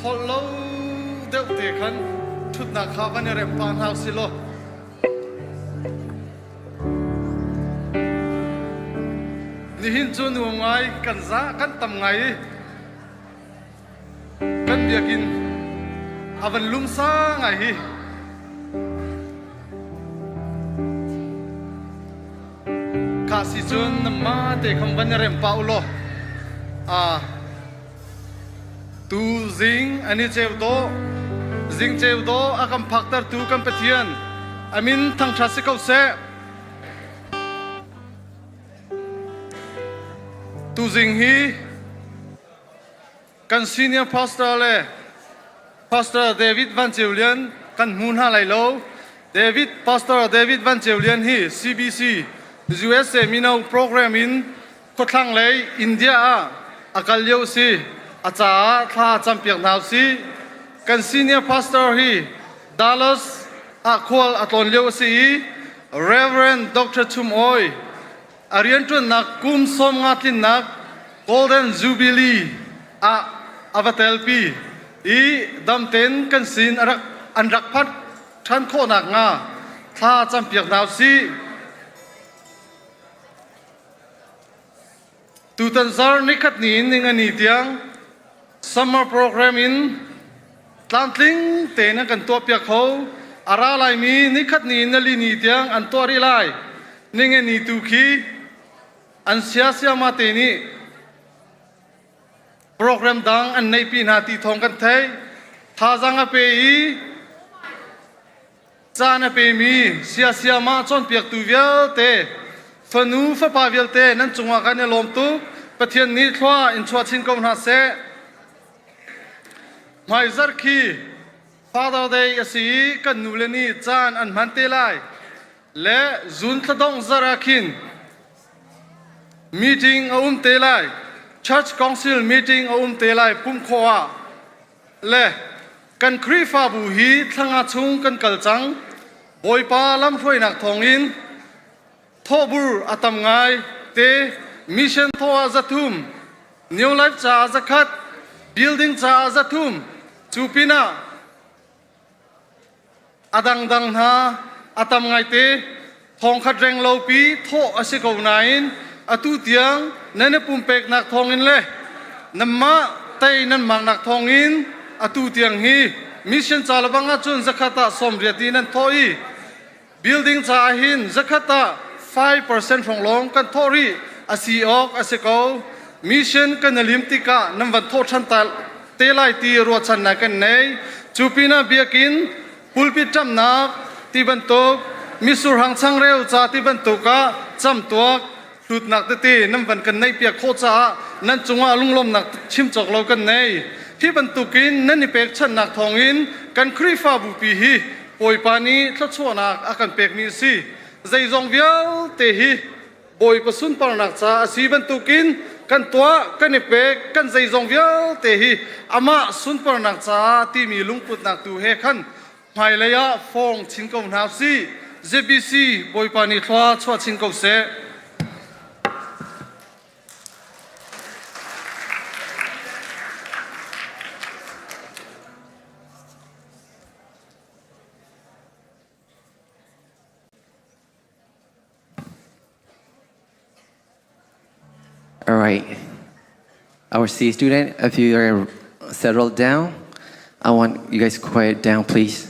Holh lo deuh te khan ṭhutnak kha van i rem pah hna usih law. Nihin cu nuam ngai kan za kan tam ngai i kan biakinn a van lungsa ngai hi. Kha si cun nangmah te kham van i rem pah u law. Ah Tu zing an i ceu dawh, zing ceu dawh a kan phaktertu kan Pathian a min thangṭhat si ko seh. Tuzing hi kan senior pastor le Pastor David Van Ceu Lian kan hmu hna lai lo. David Pastor David Van Ceu Lian hi CBC USA Mino program in Khuathlang lei India ah a kal lio si. A caah thla campiak hna usih. Kan senior pastor hi Dallas ah khual a tlawn lio a si i Reverend Dr. Chum Awi a rianṭuannak kum 50 tlinnak Golden Jubilee ah a va telpi i damten kan sin a rak an rak phat ṭhan khawhnak hnga thla campiak hna usih. Tutan zar nikhat ni in ningani tiang summer program in tlamtling tein an kan tuahpiak kho. A ra laimi nikhat ni in nali ni tiang an tuah rih lai. Ningani tu khi an sia siama te nih program dang an neihpi hna ti thawng kan theih. Thazaang a pe i Caan a pemi siasiamah cawnpiaktu vialte, fanu fapa vialte nan cungah kan i lawm tuk. Pathian nih thlua in chuah chin ko hna seh. Hmaizarh khi Father Day a si i kan nule nih caan an hman te lai. Le zun thladongh zarh ah khin meeting a um te lai. Church Council meeting a um te lai pumh khawh ah. Le kan Khrihfabu hi thlanga chung kan kal cang. Bawipa lamhruainak thawngin thawhbur a tam ngai te mission thaw ah 300, New Life caah 100, building caah 300, cu pinah A dangdang hna a tam ngaite. Thongkhat reng lopi thawh a si ko nain atu tiang nan i pumpeknak thawngin le nanmah tei nan maknak thawngin atu tiang hi mission ca lebang ahcun zakhat ah 80 in an thawh i building caah hin zakhat ah 5% hrawng lawng kan thawh rih a si awk a si ko. Mission kan i lim tikah nan van thawh ṭhan te lai ti ruahchannak kan nei. Cu pinah biakinn pulpit ṭamhnak ti bantuk mitsur hang changreu ca ti bantuk ah camtuak hlutnak tete nan van kan neihpiak khawh caah nan cungah lunglawmnak chim cawk lo kan nei. Hi bantukin nan i pekchanhnak thawngin kan Khrihfabu pi hi Bawipa nih thluachuahnak a kan pekmi a si. Zeizong vialte hi Bawipa sunparnak ca a si bantukin kan tuah, kan i pek, kan zeizong vialte hi amah sunparnak caah timi lungputnak tu he khan hmailei ah fawng chin ko hna usih. ZBC Bawipa nih thlua chuah chin ko seh. All right. Our C student, if you are settled down, I want you guys quiet down, please.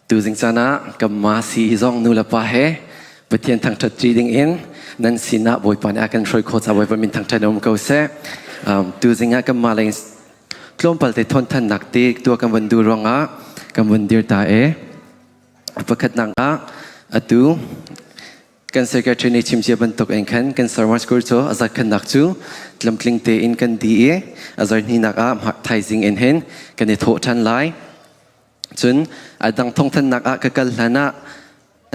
Tuzing caan ah kan ma si zong nu le pa he Pathian thangṭhat ṭi ding in nan sinah Bawipa nih a kan hruai khawh caah Bawipa min thangṭhat um ko seh. Tuzing ah kan mah lei tlawmpal te thawnthannak te tuah kan van duh ruangah kan vun dir ta e. Pakhatnak ah atu kan secretary nih chim cia bantuk in khan kan sermon school cu a zarkhannak cu tlamtling tein kan di i a zarhninak ah thaizing in hin kan i thawh ṭhan lai. Cun a dang thawngthannak ah ka kal hlan ah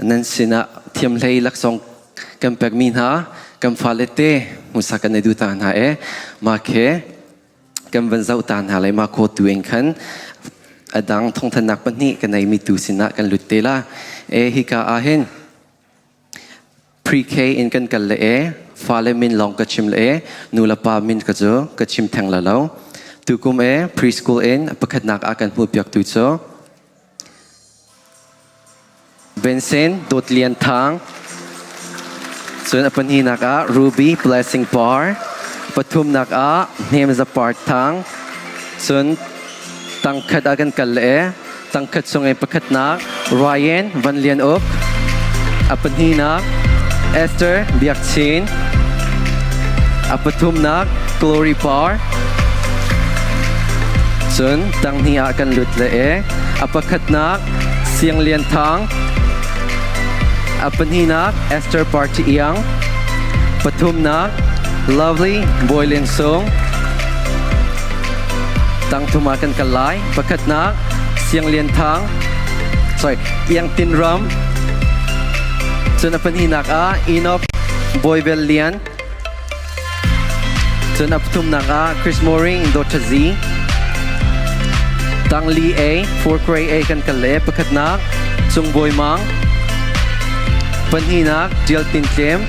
nan sinah thiamhlei laksawng kan pekmi hna kan fale te hmusa kan i duh ta hna e mah khi kan van zoh ta hna lai mah khaw tu in khan a dang thawngthannak pahnih kan neimi tu sinah kan lut te la e hika ah hin pre-K in kan kal le e. Fale min lawng ka chim le nu le pa min ka cu ka chim theng la lo. Tukum e preschool in pakhatnak a kan hmuh piak tu cu Vincent Dawt Lian Thang, cun a pahnihnak ah Ruby Blessing Par, pathumnak ah Hnem Za Par Thang, cun tangkhat ah kan kal le tangkhat chung in pakhatnak Ryan Van Lian Uk, a pahnihnak Esther Biak Chin, a pathumnak Glory Par, cun tanghnih ah kan lut le e a pakhatnak Siang Lian Thang, a pahnihnak Esther Party Iang, pathumnak Lovely Bawi Lian Sung, tangthum ah kan kal lai. Pakhatnak Siang Lian Thang, sorry, Iang Tin Ram, cun a pahnihnak ah Enoch Bawi Bel Lian, Cun a pathumnak ah Chris Mooring Dawt Z, Tangli A, Fourth Grade A kan kal le pakhatnak Cung Bawi Mang, pahnihnak Tial Tin Tlem,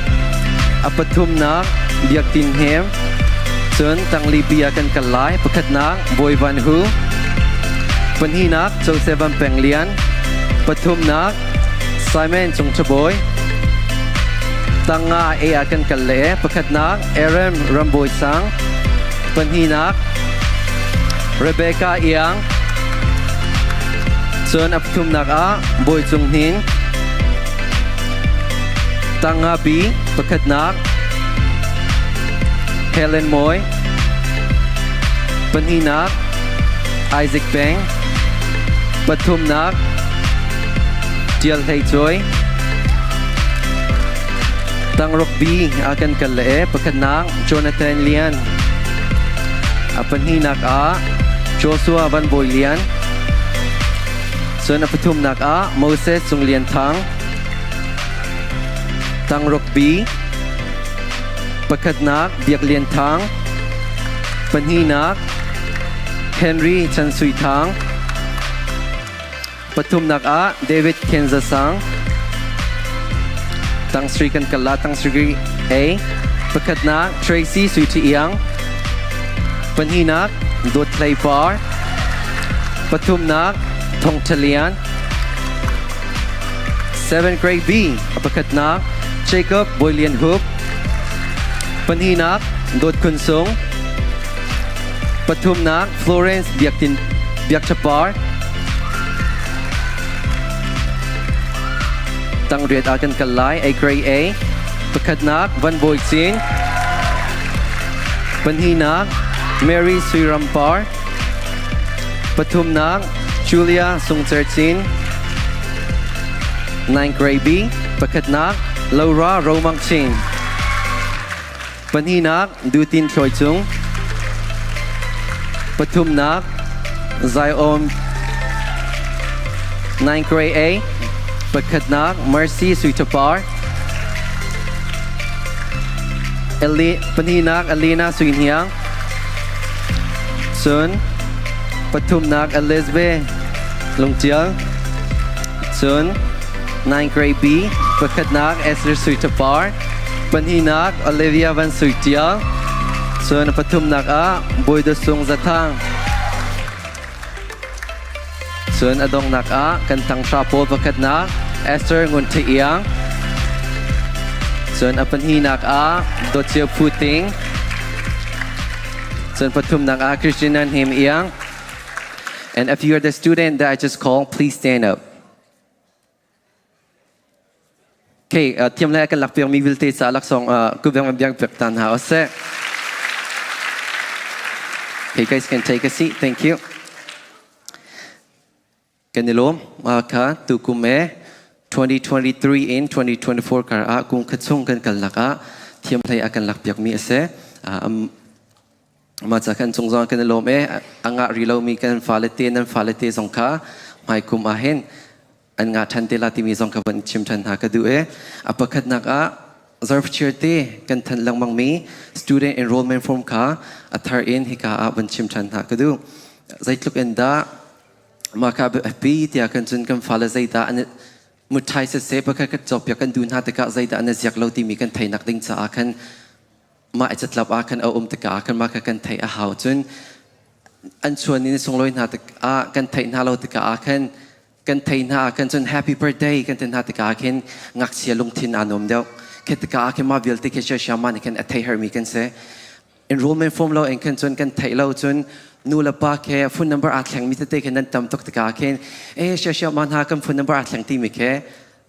a pathumnak Biak Tin Hnem, cun Tangli B ah kan kal lai pakhatnak Bawi Van Hu, pahnihnak Joseph Van Peng Lian, pathumnak Simon Cung Ṭha Bawi, tanga A ah kan kal le pakhatnak Aaron Rambawi Sang, pahnihnak Rebecca Iang, cun a pathumnak ah Bawi Cung Hnin, tanga B pakhatnak Helen Moy, pahnihnak Isaac Peng, pathumnak Ṭial Hlei Cuai, Tangruk B ah kan kal le pakhatnak Jonathan Lian, a pahnihnak ah Joshua Van Bawi Lian, cun a pathumnak ah Moses Cung Lian Thang, Tangruk B pakhatnak Biak Lian Thang, pahnihnak Henry Chan Sui Thang, Pathumnak ah David Kenza Sang, Tangsri kan kal la Tangsri A. Pakhatnak Tracy Sui Thi Iang, pahnihnak Dawt Hlei Par, pathumnak Thong Tha Lian, 7 grade B pakhatnak Jacob Bawi Lian Hup, pahnihnak Dawt Khun Sung, pathumnak Florence Biak Tin Biak Tha Par, Tangriat ah kan kal lai. A grade A. Pakhatnak Van Bawi Cin. Pahnihnak Mary Sui Ram Par. Pathumnak Julia Sung Cer Cin. 9 grade B. Pakhatnak Laura Romang Chin. Pahnihnak Dutin Thlawi Cung. Pathumnak Zion 9 grade A. Pakhatnak Mercy Suitapar. Eli, pahnihnak Elena Suihniang. Cun pathumnak Elizabeth Lungtial. Cun 9 grade B. Pakhatnak Esther Suitapar. Pahnihnak Olivia Van Sui Tial. Cun pathumnak ah Bawi Dawt Sung Zathang. Cun a donghnak ah kan tanghra pawl pakhatnak Esther Ngun Ṭhi Iang. Cun a pahnihnak ah Dawt Cio Phu Ting. Cun pathumnak ah Christian Hnem Iang. And if you are the student that I just called, please stand up. Okay, thiam le kan lak piak mi vialte ca laksawng kubeng biang pek tan ha ose. Okay, guys can take a seat. Thank you. Kan i lawm kha tu kum e 2023 in 2024 kar ah kum khat chung kan kal lak ah thiam hlei a kan lak piak mi ase. Mah ca khan cung zong kan i lawm e anga ri lomi kan fale te nan fale te zong kha hmai kum ah hin an ngah ṭhan te la timi zong ka van chim ṭhan hna ka duh e. A pakhatnak ah zarhchir te kan thanh lengmang mi student enrollment form kha a thar in hika ah van chim ṭhan hna ka duh. Zeitluk in dah mah kha biapi tiah kan cun kan fale zeidah an muṭhai siseh pakhat khat cawkpiak kan duh hna tikah zeidah an i ziak lo timi kan theinak ding caah khan. Mah i catlap ah khan a um tikah khan mah kha kan theih a hau. Cun an chuan in sunglawi hna tikah kan theih hna lo tikah ah khan kan thei hna ah khan cun happy birthday kan ti hna tikah khin ngakchia lungthin aa nuam deuh. Khi tikah ah khin mah vialte khi siasiam nih khin a thei hermi kan si. Enrollment form lo in khan cun kan theih lo cun nu le pa khe phone number aa thlengmi tete khin nan tam tuk tikah khin e siasiam hna kan phone number aa thleng timi khi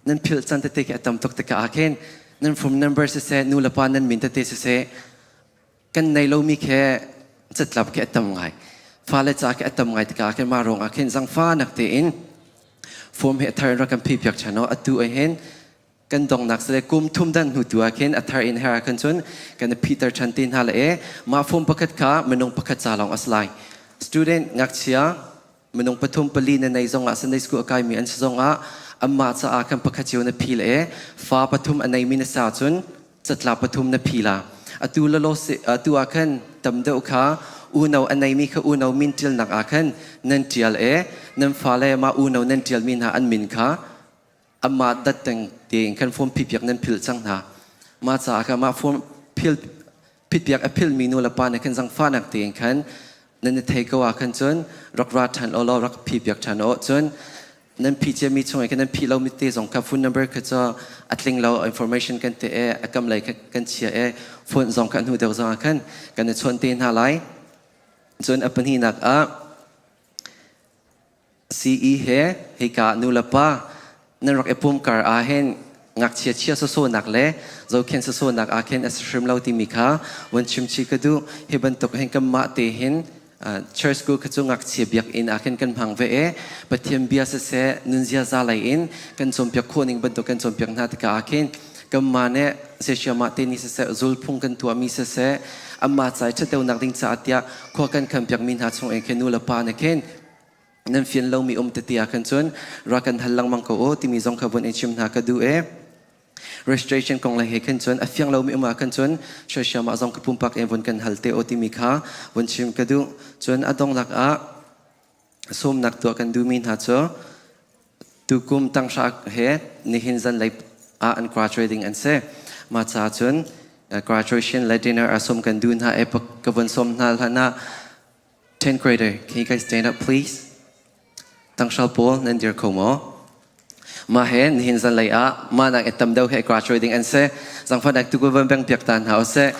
nan philh can tete khi a tam tuk tikah ah khin nan phone number siseh nu le pa nan min tete siseh kan nei lomi khi catlap khi a tam ngai fale ca khi a tam ngai tikah khin mah ruangah khin zangfa nak tein form he a thar in rak kan phi piak ṭhan o atu ah hin kan dongnak sile kum thum dan hnu tu ah khin a thar in her ah khan cun kan phiter ṭhan te hna le e mah form pakhat kha minung pakhat ca lawng a si lai student ngakchia minung pathum pali na nei zongah Sunday school a kaimi an si zongah anmah caah khan pakhat cio na phi le e fa pathum a neimi na sa cun catla pathum na phi la atu lalo atu ah khan tam deuh kha uno a neimi kha uno min ṭialnak ah khan nan ṭial e nan fale mah uno nan ṭialmi hna an min kha amah dat teng tein khan form phipiak nan philh cang hna mah caah khan mah form phil phitpiak a philmi nu le pa nih khan zangfahnak tein khan nan i thei ko ah khan cun rak ra ṭhan aw law rak phipiak ṭhan aw cun nan phi ciami chung khan nan phi lomi te zong kha phone number kha cu a tling lo information kan te e a kam lei kan chia e phone zong kha hnu deuh zong ah khan kan i chawn te hna lai cun a pahnihnak ah CE he hika nulepa nan rak i pum kar ah hin ngakchia chia sawsawnak le zohkhen sawsawnak ah khin a si hrim lo timi kha von chim chih ka duh. Hi bantuk hin kanmah te hin church school kha cu ngakchia biakinn ah khin kan hmang ve i Pathian bia siseh nunzia za lei in kan cawnpiak khawh ning bantuk kan cawnpiak hna tikah ah khin kanmah nih zeisiamah te nih siseh zulphung kan tuahmi siseh anmah ca i ṭhatdeuhnak ding caah tiah khua kan khanpiakmi hna chung in khin nu le pa nih khin nan fian lomi um tete ah khan cun ra kan hal lengmang ko u timi zong kha vun in chim hna ka duh e registration kong le he khan cun a fiang lomi um ah khan cun social ah zong ka pumpak in vun kan hal te o timi kha vun chim ka duh cun a donglak ah sawmnak tuah kan duhmi hna cu tukum tanghra he nihin zan lei ah an graduating an si ma cha cun graduation le dinner a sawm kan duh hna e ka vun sawm hna hlan ah 10th grader, can you guys stand up please? Tangshal pawl nan dir kho maw? Mah he nihin zan lei ah mah nak i tam deuh he graduate ding an si. Zangfahnak tu van beng piak ta hna usih.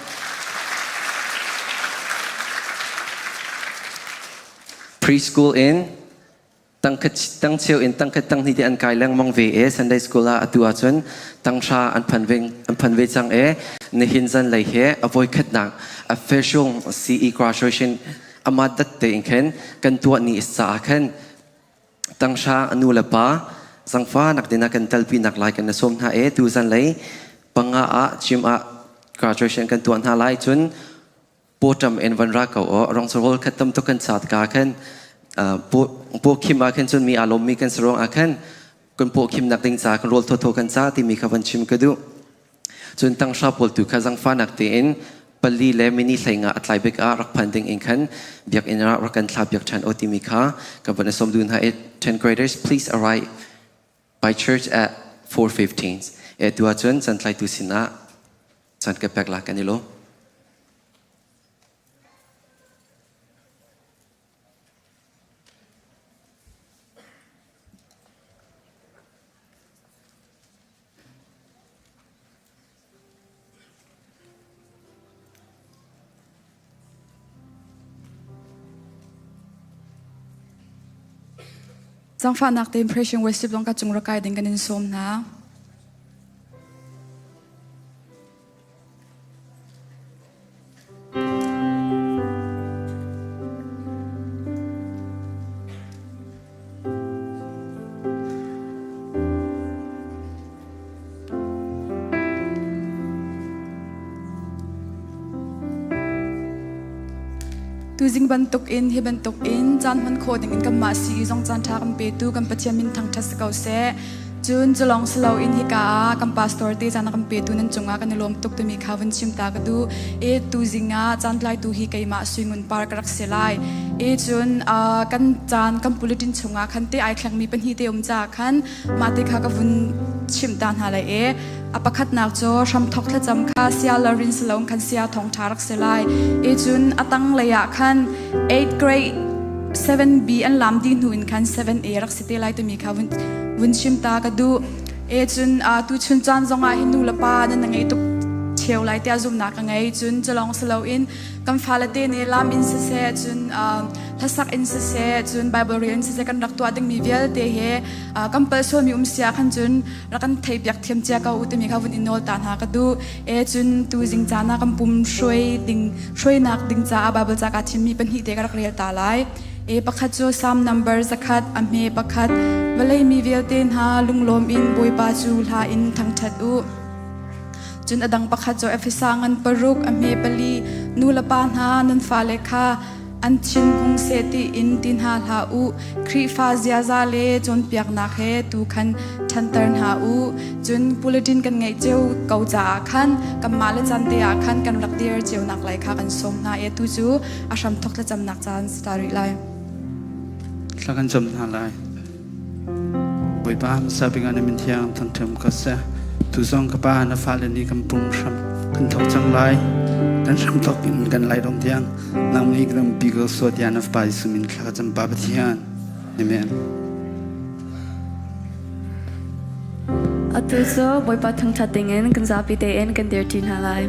Preschool in tangkhat tangcheu in tangkhat tanghnih te an kai lengmang ve e Sunday school ah atu ahcun tanghra an phan ve an phan ve cang e nihin zan lei he a voikhatnak official CE graduation ama dat te in khin kan tuah ni caah khan tanghra nu le pa zangfa nak dina kan talpi nak lai kan na sawm hna e tu zan lei panga ah gym ah graduation kan tuah hna lai cun pawṭam in van ra ko aw rong sarol khat tam tuk kan chat ka khan paw khim ah khan cun mi aa lawmmi kan sarong ah khan kan paw khim nak ding ca kan rawl thawthaw kan ca timi kha van chim ka duh cun tanghra pawl tu kha zangfa nak tein pali le mini hleinga a tlai bik ah rak phan ding in khan biakinn ah rak kan thla biak ṭhan o timi kha ka van som dun ha 10 graders please arrive by church at 4:15 e tu ahcun cantlaitu sinah caan ka pek la kan i lawm. Zangfahnak tein Precious Worship zong ka cung rak kai ding kan in sawm hna. Tuzing bantuk in hi bantuk in caan hman khawh ding in kanmah si zong caan ṭha kan petu kan Pathian min thangṭhat si ko seh. Cun culawng si loin hika ah kan pastor te caan a kan petu nan cungah kan i lawm tuk timi kha vun chim ta ka duh. E tuzing ah caan tlaitu hi keimah Suingun Par ka rak si lai. E cun kan caan kan bulletin chungah khan te ai thlengmi pahnih te um caah khan mah te kha ka vun chimh ta hna lai i a pakhatnak cu hramthok thlacam kha sia larin si loin khan sia thawngṭha rak si lai. I cun a tanglei ah khan 8 grade 7B an lam dih hnu in khan 7A rak si te lai timi kha vun, vun chim ta ka duh. E cun tuchun caan zongah hin nu le pa nan ngei tuk cheu lai tiah zumhnak ka ngei. Cun culong si loin kan fale te nih lam in siseh cun hlasak in siseh cun Bible rel in siseh kan rak tuah dingmi vialte he kan pal sualmi um sia khan cun rak kan thei piak thiam cia ko u timi kha vun in nawl ta hna ka duh. E cun tu zing caan ah kan pum hruai ding hruainak ding caah Bible ca kaa thimmi pahnih te ka rak rel ta lai. E pakhat cu Psalm number 100 a hme pakhat vawlei mi vialte hna lunglawm in Bawipa cu hla in thangṭhat u. Cun a dang pakhat cu Efesa ngan paruk a hme pali nu le pa hna nan fale kha an thin hung seh tiin ti hna hlah u. Khrihfa ziaza le cawnpiaknak he tu khan ṭhanter hna u. Cun bulletin kan ngeih cio ko caah khan kanmah le caan te ah khan kan rak dir cio nak lai kha kan sawm hna i atu cu a hramthok thlacamnak caan si ta rih lai. Thla kan cam hna lai. Bawipa hmasa bik ah na min thiang thangṭham ka seh. Tu zong ka pa na fale nih kan pum hram kan thok cang lai. Kan hram thok in kan lai dong tiang nang nih kan pi ko so tiah na fapa Jesuh min thla ka cam pa Pathian. Amen. Atu cu Bawipa thangṭhat dingin kan zapi tein kan dirṭi hna lai.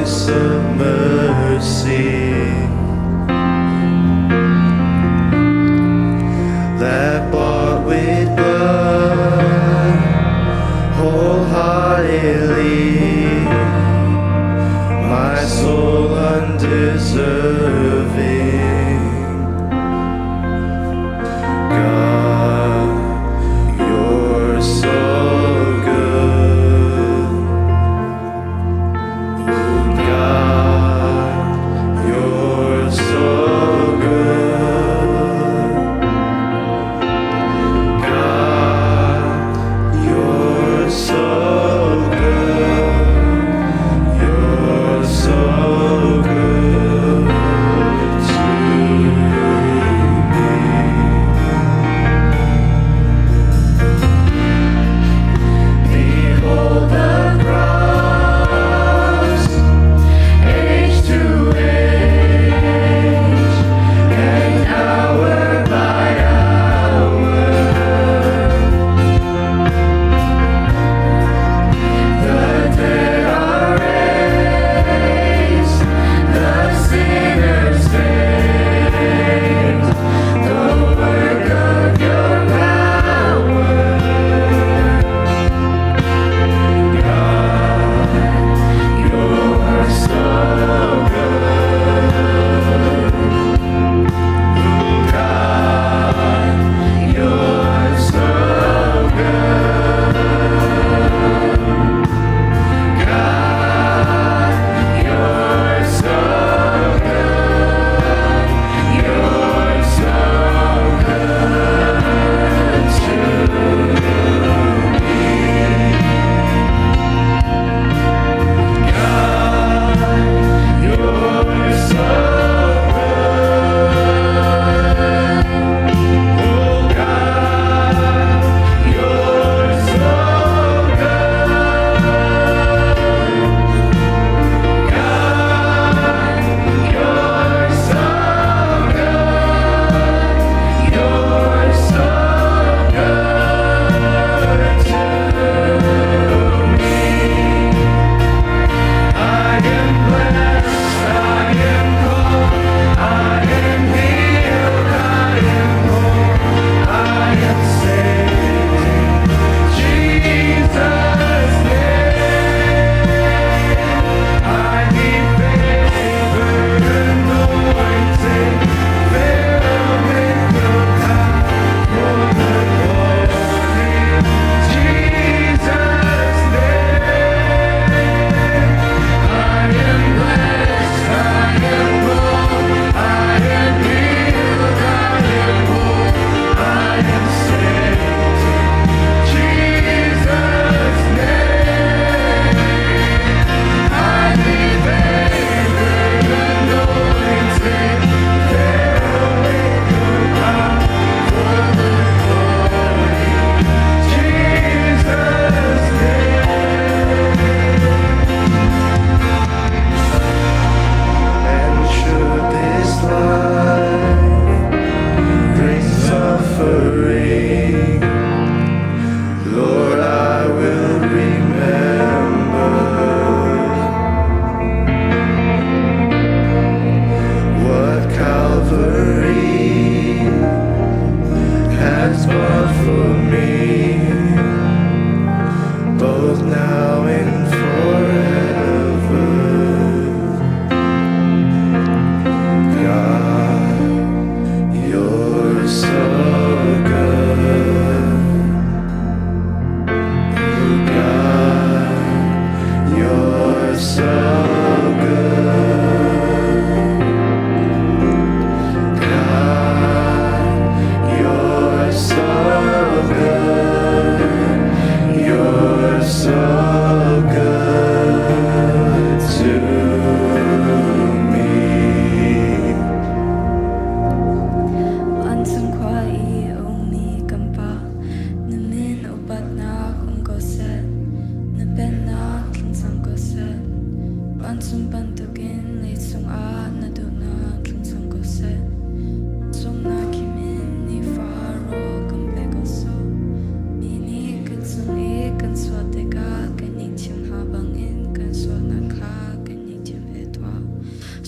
Goodness of mercy that bought with blood wholeheartedly my soul undeserving. God, you're so good. God, you're so good. God, you're so good.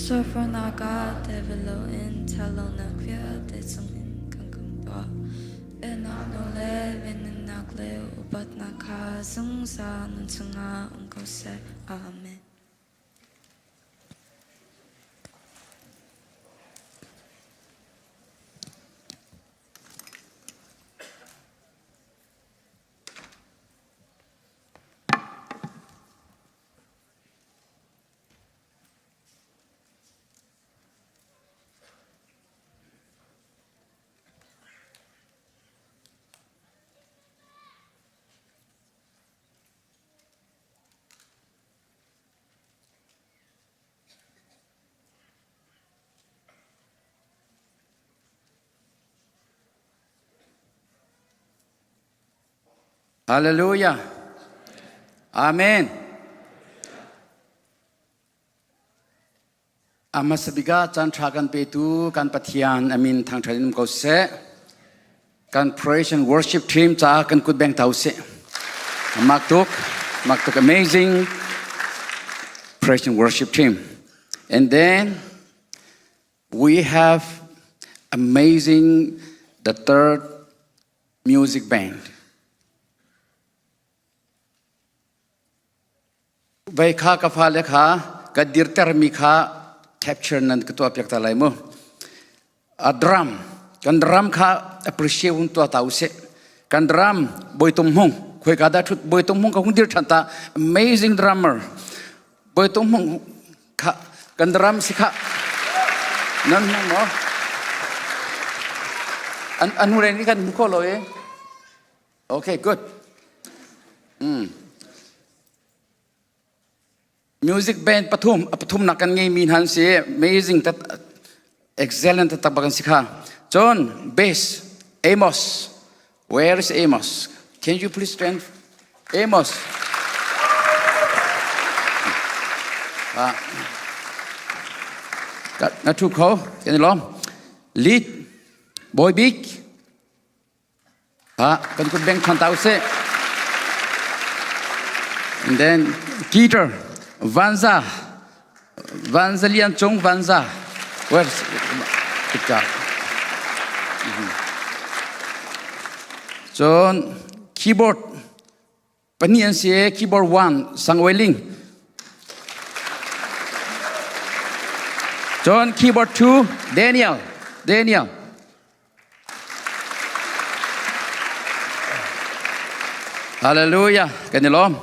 Sualfornak ah tel loin ṭhatlonak vialte chungin kan khamh tuah. Pennak nawl le vennak le upatnak kha zungzal nan chungah um ko seh. Amen. Hallelujah. Amen. A hmasa bik ah caan ṭha kan petu kan Pathian a min thangṭhat in um ko seh. Kan praise and worship team caah kan kut beng ta usih. Mak tuk, mak tuk amazing praise and worship team. And then we have amazing the third music band. Vei kha ka fale kha ka dirtermi kha capture nan ka tuah piak ta lai mu. A drum kan drum kha appreciate hun tuah ta usih. Kan drum Bawitum Hmung khoi ka dah thut Bawitum Hmung ka hung dir than ta amazing drummer Bawitum Hmung kha kan drum si kha nan hmang maw an anu reng kan hmu kho lo e okay good mm. music band pathum pathum nak kan ngei mi han si amazing tat excellent tak bakan si kha John bass Amos where is Amos can you please stand Amos. Ah. Na thu kho kan lom. Lead boy big. Ha kan kut beng than tau se. And then guitar Vanza Vanza Lian Chung Vanza. Where's guitar? Cun keyboard pahnih an si i keyboard one Sang Oi Ling. Cun keyboard two Daniel Daniel. Hallelujah kan i lawm.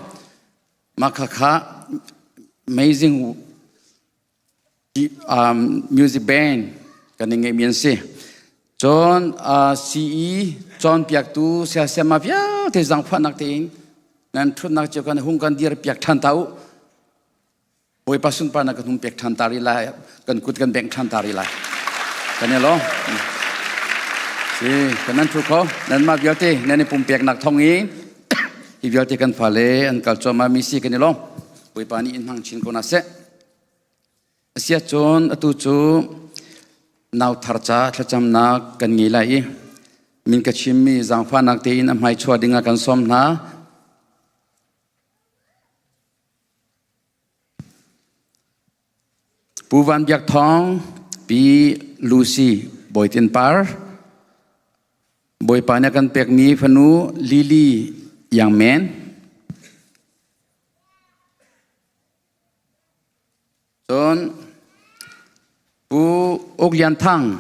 Mah khakha amazing um, music band kan i ngeihmi an si. Cun uh, CE cawnpiaktu siasiama vialte zangfahnak tein nan ṭhutnak cio kan hung kan dir piak ṭhan ta u. Bawipa sunparnak kan hung pek ṭhan ta rih lai, kan kut kan bengh ṭhan ta rih lai. Kan i lawm. Si, kan nan ṭhu kho. Nanmah vialte nan i pumpeknak thawng i hi vialte kan fale an kal cuahmah mi si kan i lawm. Bawipa nih in hmang chin ko hna seh. Asiahcun atu cu nauthar ca thlacamnak kan ngei lai i min ka chimmi zaangfahnak tein a hmai chuah dingah kan sawm hna. Pu Van Biak Thawng, Pi Lucy Bawi Tin Par, Bawipa nih a kan pekmi fanu Lily Yang Men, Cun Pu Uk Lian Thang,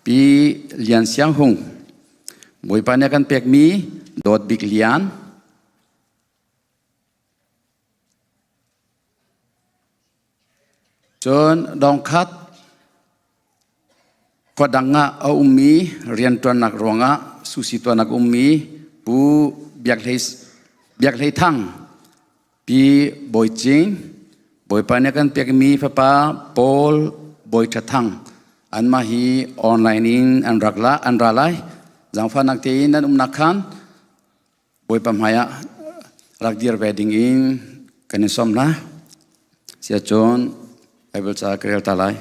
Pi Lian Siang Hung, Bawipa nih a kan pekmi Dawt Bik Lian, Cun dongkhat khua dang ah a ummi rianṭuannak ruangah susi tuahnak ummi Pu Biak Hlei, Biak Hlei Thang, Pi Bawi Cing, Bawipa nih a kan pekmi fapa Paul Bawi Ṭha Thang anmah hi online in an rak la an ra lai. Zaangfahnak tein nan umnak khan Bawipa hmaiah rak dir ve ding in kan in sawm hna. Siacun Bible ca ka rel ta lai.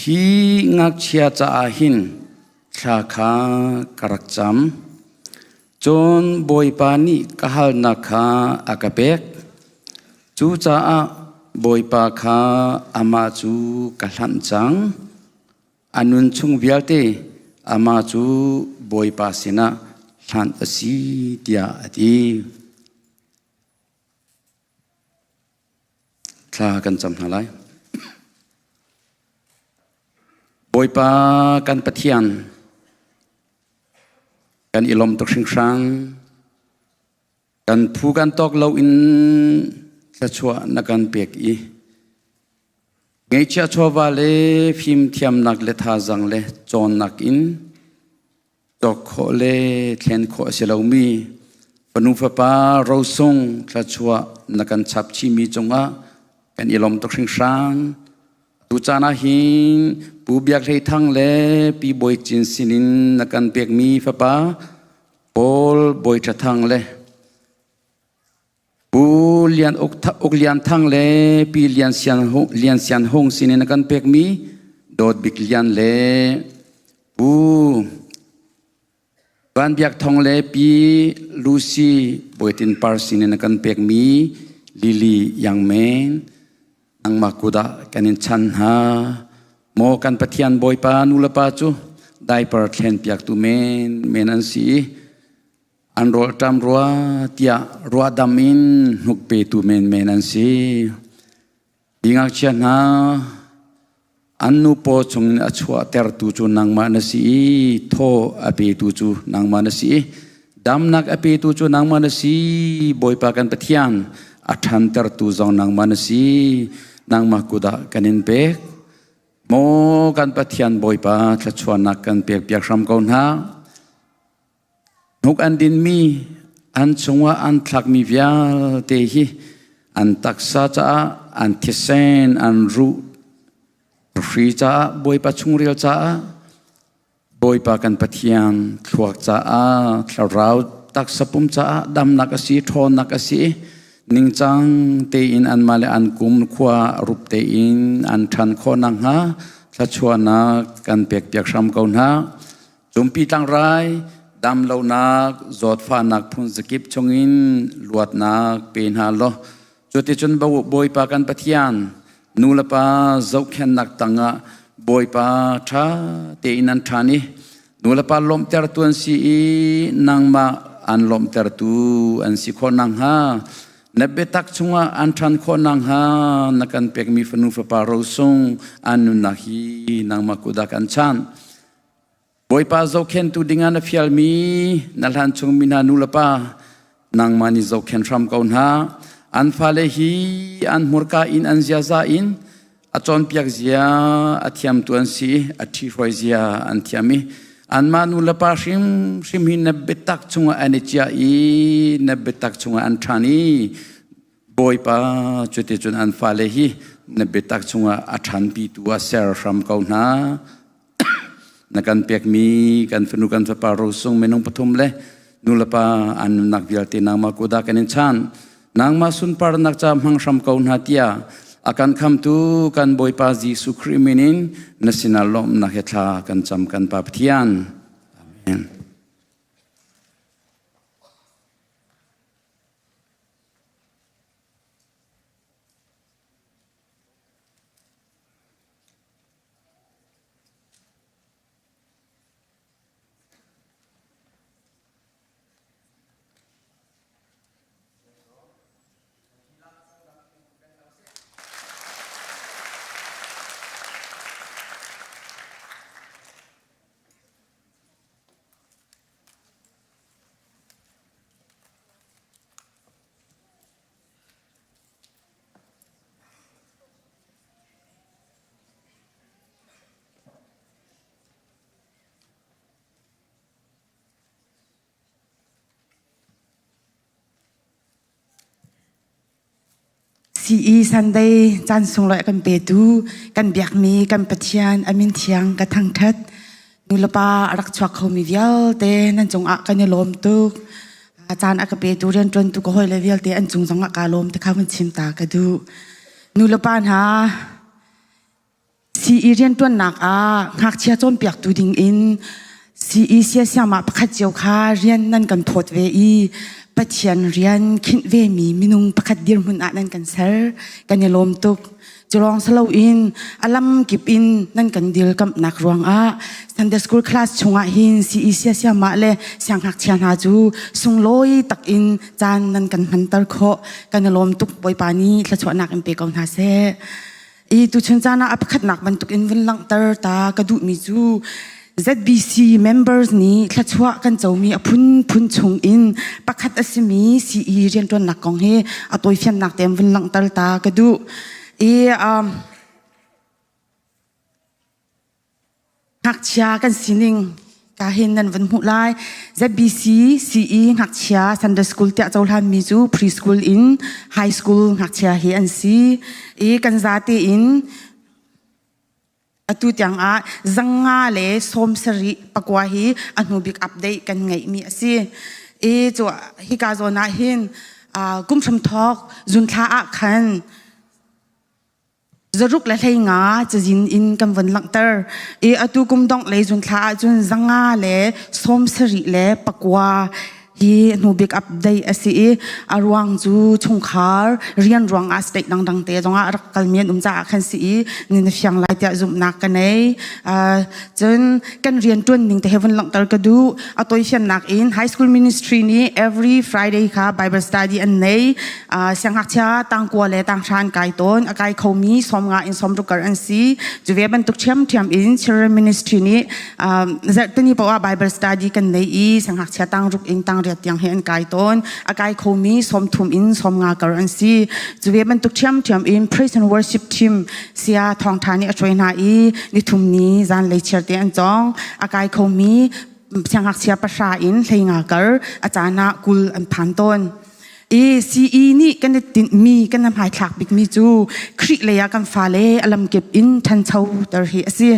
Hi ngakchia caah hin thla kha ka rak cam. Cun Bawipa nih ka halnak kha a ka pek. Cucaah Bawipa kha amah cu ka hlanh cang. A nun chung vialte amah cu Bawipa sinah hlanh a si tiah a ti. Thla kan cam hna lai. Bawipa kan Pathian, kan i lawm tuk hringhran. Kan phu kan tawk lo in thluachuah na kan pek i ngeihchiah chawva le fimthiamnak le thazaang le cawnnak in cawk khawh le thlen khawh a si lomi fanu fapa rosung thluachuah na kan chap chihmi cungah kan i lawm tuk hringhran. Tu caan ah hin Pu Biak Hlei Thang le Pi Bawi Cin sinin na kan pekmi fapa Paul Bawi Ṭha Thang le Pu Lian Uk, Uk Lian Thang le Pi Lian Sian Hung, Lian Sian Hung sinin na kan pekmi Dawt Bik Lian le Pu Van Biak Thong le Pi Lucy Bawitin Par sinin na kan pekmi Lily Yang Men nangmah kudah kan in chan hna. Maw kan Pathian Bawipa nu le pa cu diaper thlen piaktu men men an si i An rawlṭam rua tiah ruahdam in hnuk petu menmen an si. Hi ngakchia hna, an nu paw chungin a chuahtertu cu nangmah na si i thaw a petu cu nangmah na si i damnak a petu cu nangmah na si. Bawipa kan Pathian, a ṭhantertu zong nangmah na si. Nangmah kut ah kan in pek. Maw kan Pathian Bawipa, thluachuahnak kan pekpiak hram ko hna. Hnuk an dinmi, an chungah an thlakmi vialte hi an taksa caah, an thisen, an ruh, hri caah, Bawipa chungril caah, Bawipa kan Pathian thluak caah, thlarau taksa pum caah damnak a si, ṭhawnnak a si. Ningcang tein anmah le an kum khua rup tein an ṭhan khawh nakhnga thluachuahnak kan pekpiak hram ko hna. Cumpi tlangrai, damlonak, zawtfahnak phun zakip chungin luatnak pe hna law, cuticun Bawipa kan Pathian, nu le pa zohkhenhnak tangah Bawipa ṭha tein an ṭhan i nu le pa lawmhtertu an si i nangmah an lawmhtertu an si khawh nakhnga na biatak chungah an ṭhan khawh nakhnga na kan pekmi fanu fapa rosung an nunnak hi nangmah kut ah kan chanh. Bawipa zohkhentu dingah na fialmi na hlan chungmi hna nu le pa nangmah nih zohkhen hram ko hna. An fale hi an hmurka in an ziaza in a cawnpiak zia a thiamtu an si a ṭhihruai zia an thiam i anmah nu le pa hrimhrim hi na biatak chungah an i ciah i na biatak chungah an ṭhan i Bawipa cuticun an fale hi na biatak chungah a ṭhanpitu ah ser hram ko hna. Na kan pekmi kan fanu kan fapa rosung minung pathum le nulepa an nunnak vialte nangmah kudah kan in chan. Nangmah sunparnak ca hmang hram ko hna tiah a kan khamtu kan Bawipa Jesuh Khrih min in na sinah lawmhnak he thla kan cam kan Pa Pathian. Amen. CE Sunday caan sunglawi kan petu kan biakmi kan Pathian amin thiang ka thangthat nulepa a rak chuak khomi vialte nan cungah kan i lawm tuk caan a ka petu rianṭuantu ka hawile vialte an cung zongah kaa lawm ti kha hun chim ta ka duh nulepa hna CE rianṭuannak ah ngakchia cawnpiaktu dingin CE siasiamah pakhat cio kha rian nan kan phawt ve i Pathian rian khinh vemi minung pakhat dirhmun ah nan kan ser. Kan i lawm tuk. Cu lawng si loin a lam kip in nan kan dirkamhnak ruangah Sunday School class chungah hin CE siasiamah le siangngakchia hna cu sunglawi takin caan nan kan hmanter khawh. Kan i lawm tuk. Bawipa nih thluachuahnak in pe ko hna seh. I tuchun caan ah a pakhatnak bantukin vun langhter ta ka duhmi cu ZBC members nih thluachuah kan comi a phunphun chung in pakhat a simi CE rianṭuannak kong hi a tawifiannak tein vun langhter ta ka duh. I um, Ngakchia kan sining ka hin nan vun hmuh lai. ZBC CE ngakchia Sunday School tiah cohlanmi cu preschool in high school ngakchia hi an si. I kan zate in atu tiang ah zanga le 74 pakua hi a hnu bik update kan ngeihmi a si. I cu hika zawn ah hin kum hramthawk zunthla ah khan 615 cazin in kan von langhter i atu kum dongh lei zunthla ahcun 579 hi hnubik update a si i a ruang cu chungkhar rian ruang ah state dangdang te zongah rak kalmi an um caah khan si i ni na fiang lai tiah zumhnak ka nei. Cun kan rian tuan ning te he vun langhter ka duh. A tawifiannak in high school ministry nih every Friday kha Bible study an nei. Siangngakchia tangkua le tanghra an kai tawn. A kai khomi 50 in 60 kar an si. Cu ve bantuk ṭhiamṭhiam in children ministry nih zarhteni poah Bible study kan nei i siangngakchia tangruk in tangriat tiang hi an kai tawn. A kai khomi 30 in 50 kar an si. Cu ve bantuk ṭhiamṭhiam in praise and worship team sia thawngṭha nih a hruai hna i nithum ni zanlei chiarte an cawng. A kai khomi siangngakchia pahra in 15 kar a caan ah 20 an phan tawn. I CE nih kan i tinhmi kan i hmaithlak bikmi cu Khrih lei ah kan fale a lamkip in ṭhanchoter hi a si.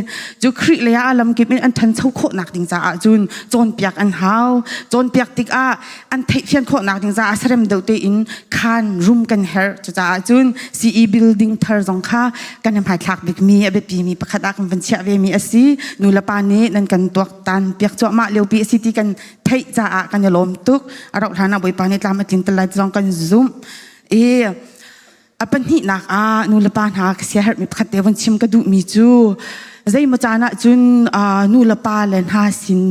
Cu Khrih lei ah a lamkip in an ṭhancho khawhnak ding caah cun cawnpiak an hau. Cawnpiak tikah an theihfian khawhnak ding caah sarem deuh tein khaan room kan herh. Cucaah cun CE building thar zong kha kan i hmaithlak bikmi a biapimi pakhat ah kan van chiah vemi a si. Nulepa nih nan kan tuaktan piak cuahmah liopi a si ti kan theih caah kan i lawm tuk. A rauh hlan ah Bawipa nih tlam a tlin lai ti zong kan zumh. I a pahnihnak ah nulepa hna ka siaherhmi pakhat te vun chim ka duhmi cu zeimaw caan ah cun nulepa le hna sin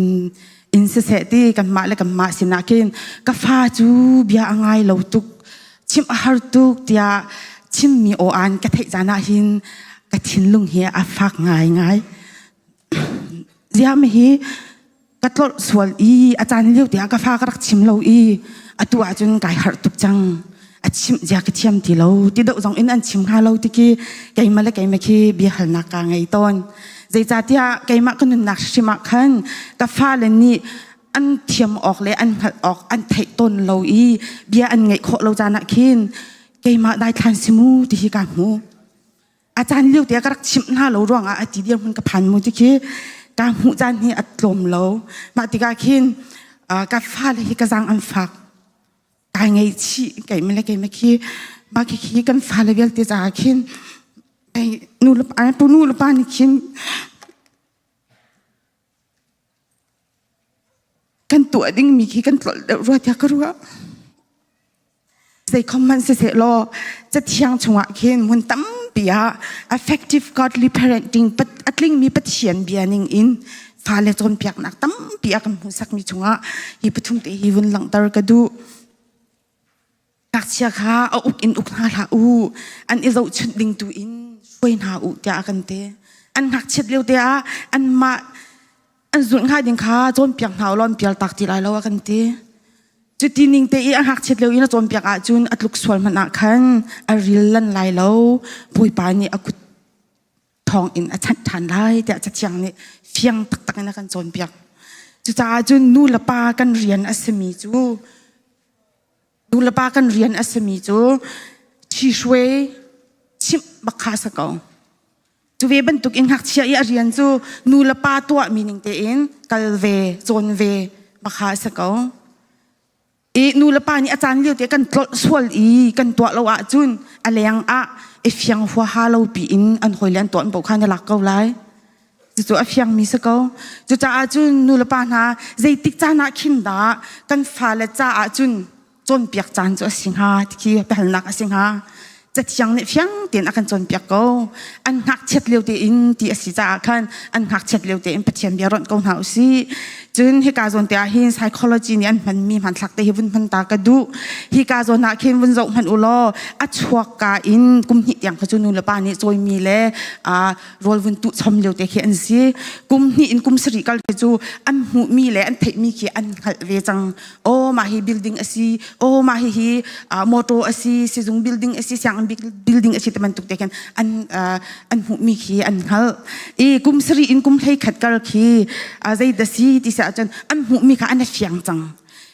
in siseh ti kanmah le kanmah sinah khin ka fa cu bia a ngai lo tuk chimh a har tuk tiah chimmi aw aan ka theih caan ah hin ka thinlung hi a fak ngaingai. Ziah hi ka tlolh sual i a caan lio tiah ka fa ka rak chim lo i atu ahcun kai harh tuk cang a chimh zia ka thiam ti lo ti deuh zong in an chim hnga lo ti khi keimah le keimah khi biahalnak ka ngei tawn zeicahtiah keimah ka nunnak hrim ah khan ka fale nih an thiam awk le an hngalh awk an theih tawn lo i bia an ngeih khawh lo caan ah khin keimah daithlan si mu ti hi ka hmu A caan lio te ka rak chimh hna lo ruangah a ti dirhmun ka phan mu ti khi ka hmuh caan hi a tlawm lo. Mah tikah khin ka fale hi ka zaang an fak. Kai ngaihchih keimah le keimah khi mah khi khi kan fale vialte caah khin nu le pa nu le pa nih khin Kan tuah dingmi khi kan tlolh deuh rua tiah ka ruah. Zeikhom hmanh siseh law Cathiang chungah khin hmun tampi ah effective godly parenting a tlingmi Pathian bia ning in fale cawnpiaknak tampi a kan hmuhsakmi chungah hi pathum te hi vun langhter ka duh. Ngakchia kha a uk in uk hna hlah u, an i zohchunh ding tu in hruai hna u tiah a kan ti. An ngakchiat lio te ah anmah an zulh hnga ding kha cawnpiak hna u law an pial tak ti lai lo a kan ti. Cuti ning te i a ngakchiat lio in a cawnpiak ahcun a tluk sual hmanh ah khan a ril lan lai lo. Bawipa nih a kut thawng in a chanh ṭhan lai tiah Cathiang nih fiang taktak in a kan cawnpiak. Cucaah cun nu le pa kan rian a simi cu Nulepa kan rian a simi cu ṭhihruai chimh bak kha a si ko. Cu ve bantuk in ngakchia i a rian cu nulepa tuahmi ning tein kal ve, cawn ve bak kha a si ko. I nulepa nih a caan lio te kan tlolh sual i kan tuah lo ahcun a leng ah i fiang huaha lo piin an hawile an tuah an paoh kha na lak ko lai. Cucu a fiangmi si ko. Cucaah cun nulepa hna zeitik caan ah khin dah kan fale caah cun cawnpiak caan cu a si hnga ti khi biahalnak a si hnga. Cathiang nih fiang tein a kan cawnpiak ko. An ngakchiat lio tein ti a si caah khan an ngakchiat lio tein Pathian bia ronh ko hna u sih. Cun hika zawn te ah hin psychology nih an hmanmi hmanthlak te hi vun hman ta ka duh. Hika zawn ah khin vun zoh hmanh u law a chuak ka in kum hnih tiang kha cu nu le pa nih cawimi le rawl vun tuh chom lio te khi an si. Kum hnih in kum sarih kal khi cu an hmuhmi le an theihmi khi an hngalh ve cang. Aw mah hi building a si, aw mah hi hi motor a si, sizung building a si, sianginn building a si ti bantuk te khin an an hmuhmi khi an hngalh. I kum sarih in kum 11 kal khi zei da si ti si ahcun an hmuhmi kha an i fiang cang.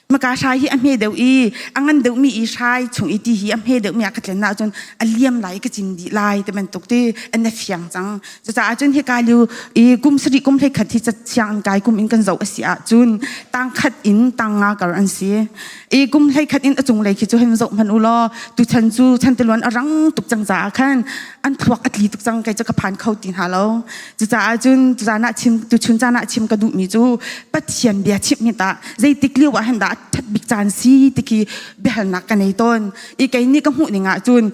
Maka hrai hi a hme deuh i a ngan deuhmi i hrai chung i ti hi a hme deuhmi ah ka tlen ahcun a liam lai ka cin dih lai ti bantuk ti an i fiang cang. Cucaah cun hika liu i kum sarih kum 11 hi siang an kai kum in kan zoh a si ahcun tang khat in tang nga kar an si. I kum 11 in a cunglei khi cu hin zoh hmanh u law tuchan cu chantiluan a rang tuk cang caah khan an thluak a tli tuk cang kei cu ka phan kho ti hna lo. Cucaah cun tuzaan ah chim tuchun caan ah chim ka duhmi cu Pathian bia chimh hi tah zeitik lio ah hin dah a ṭhat bik caan si ti khi biahalnak ka nei tawn. I kei nih ka hmuh ning ah cun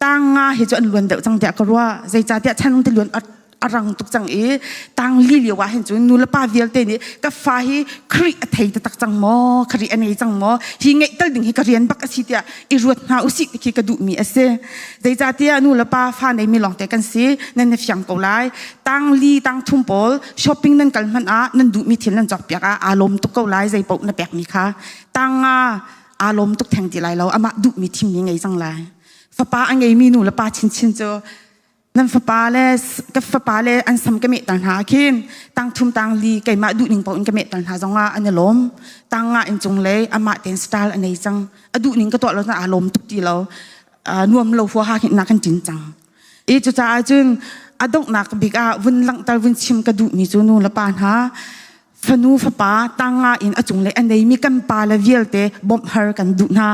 tang nga hi cu an luan deuh cang tiah ka ruah. Zeicahtiah chan ti luan a rang tuk cang i tang li lio ah hin cun nu le pa vialte nih ka fa hi Khrih a thei taktak cang maw Khrih a nei cang maw hi ngeih tal ding hi ka rian bak a si tiah i ruat hna usih ti khi ka duhmi a si. Zeicahtiah nu le pa fa neimi lawngte kan si nan i fiang ko lai. Tang li tang thum pawl shopping nan kal hmanh ah nan duhmi thil nan cawk piak ah aa lawm tuk ko lai zei paoh na pekmi kha. Tang nga aa lawm tuk theng ti lai lo amah duhmi thimmi ngei cang lai. Fapa a ngeimi nu le pa chinchin cu nan fapa le ka fapa le an sam ka meh tal hna khin tang thum tang li keimah duh ning paoh in ka meh tal hna zong ah an i lawm. Tang nga in cung lei amah tein style a nei cang. A duh ning ka tuah lo aa lawm tuk ti lo. Nuam lo huaha hin na kan ṭin cang. I cucaah cun a donghnak bik ah vun langhter vun chim ka duhmi cu nu le pa hna fanu fapa tanga in a cunglei a neimi kan pa le vialte bawmh har kan duh hna.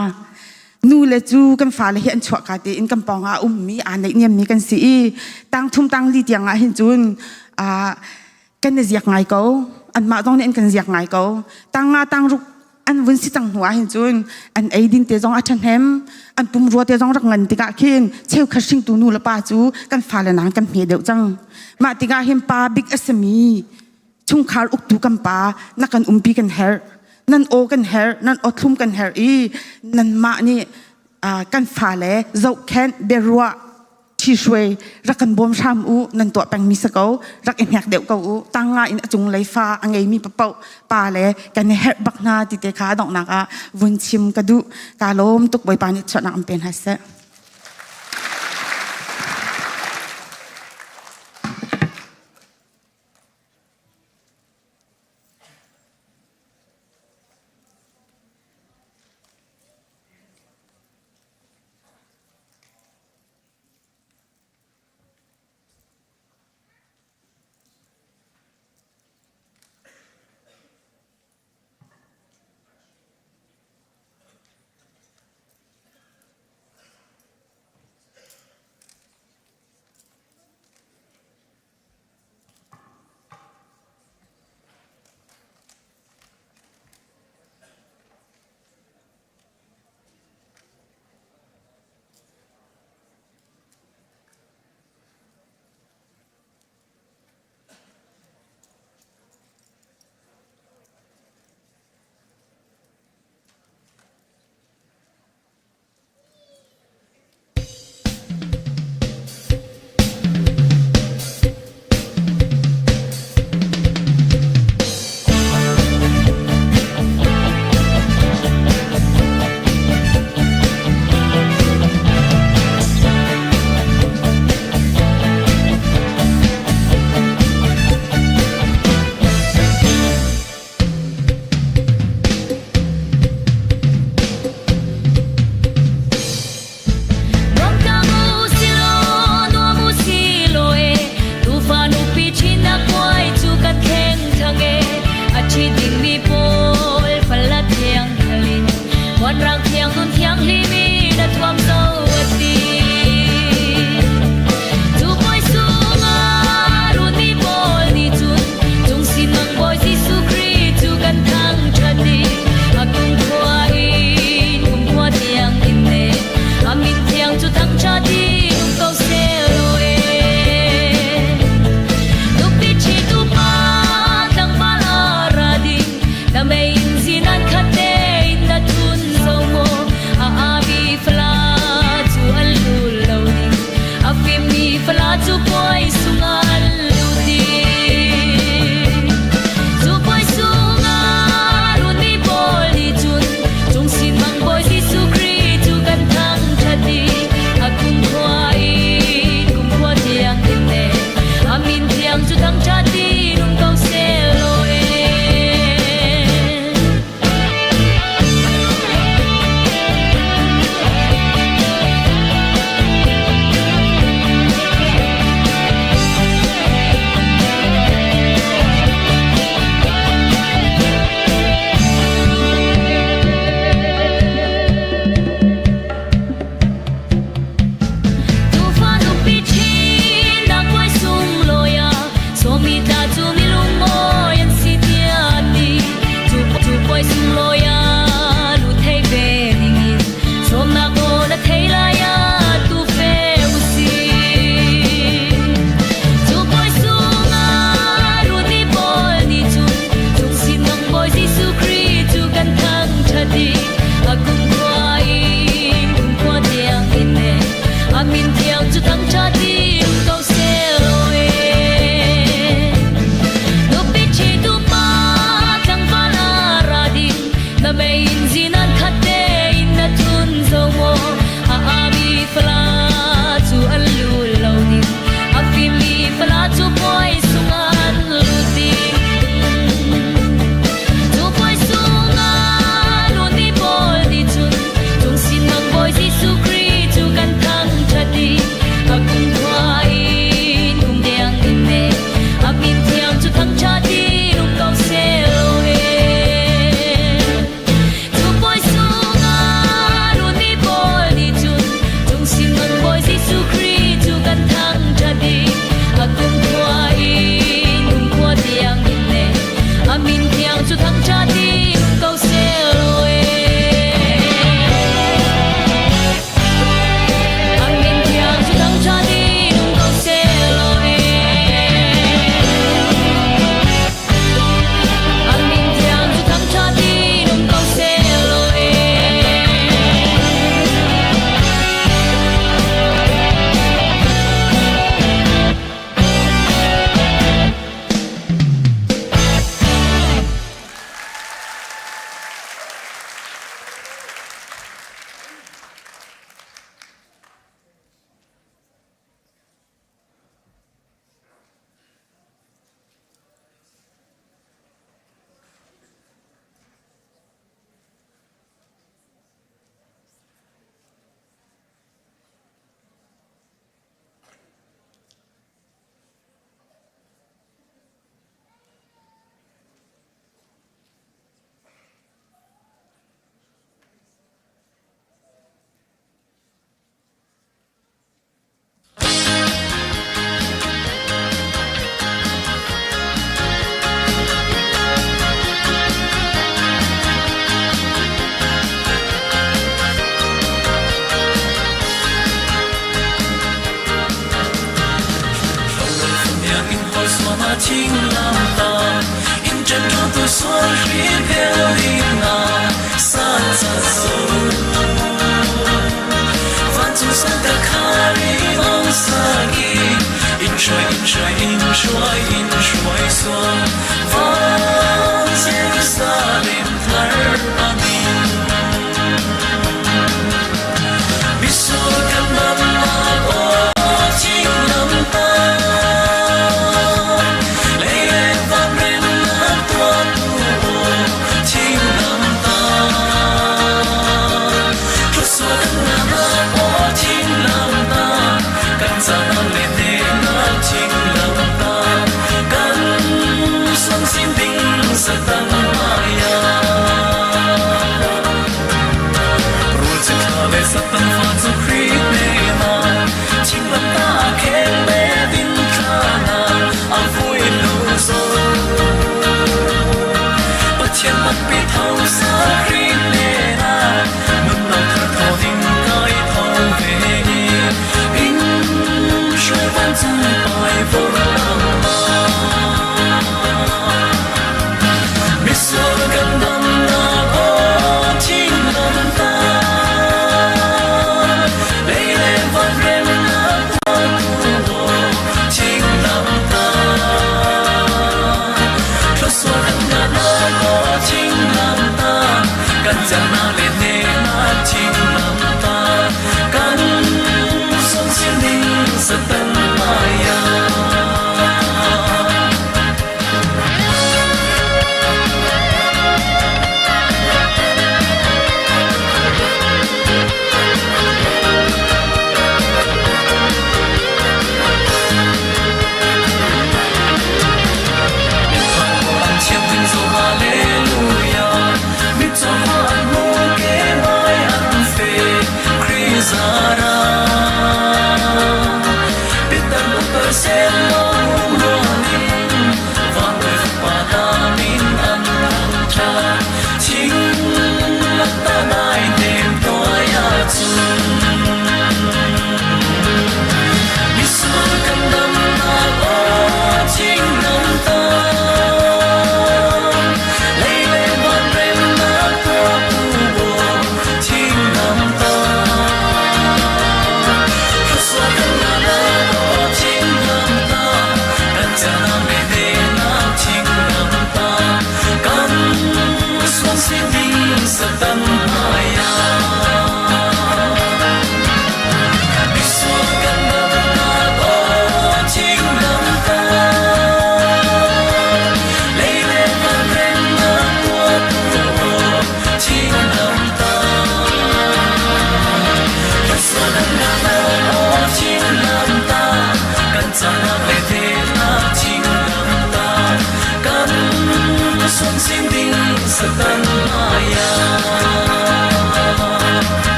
Nu le cu kan fale hi an chuahka tein kan pawng ah a ummi aa neihniammi kan si i tang thum tang li tiang ah hin cun kan i ziak ngai ko. Anmah zong nih an kan ziak ngai ko. Tang nga tang ruk an vun si cang hnu ah hin cun an eidin te zong a ṭhahnem an pumrua te zong rak ngan tikah khin cheukhat hringtu nu le pa cu kan fale nang kan hme deuh cang. Mah tikah hin pa bik a simi chungkhar uktu kan pa na kan umpi kan herh nan aw kan herh nan aw thlum kan herh i nanmah nih kan fale zohkhenh biaruah ṭhihruai rak kan bawm hram u nan tuah pengmi si ko rak i hnek deuh ko u tang nga in a cunglei fa a ngeimi papoh pa le kan i herh bak hna ti te kha donghnak ah vun chim ka duh ka lawm tuk Bawipa nih chuahnak an pe hna seh.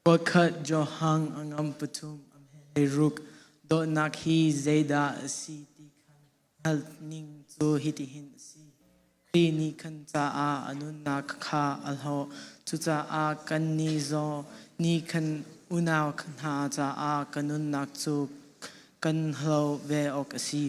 Pakhat Johan a ngam pathum a hme ruk dawtnak hi zeidah a si ti. hngalhning cu hitihin a si. Khrih nih kan caah a nunnak kha a hloh. Cucaah kannih zong nih kan unau hna caah kan nunnak cu kan hloh ve awk a si.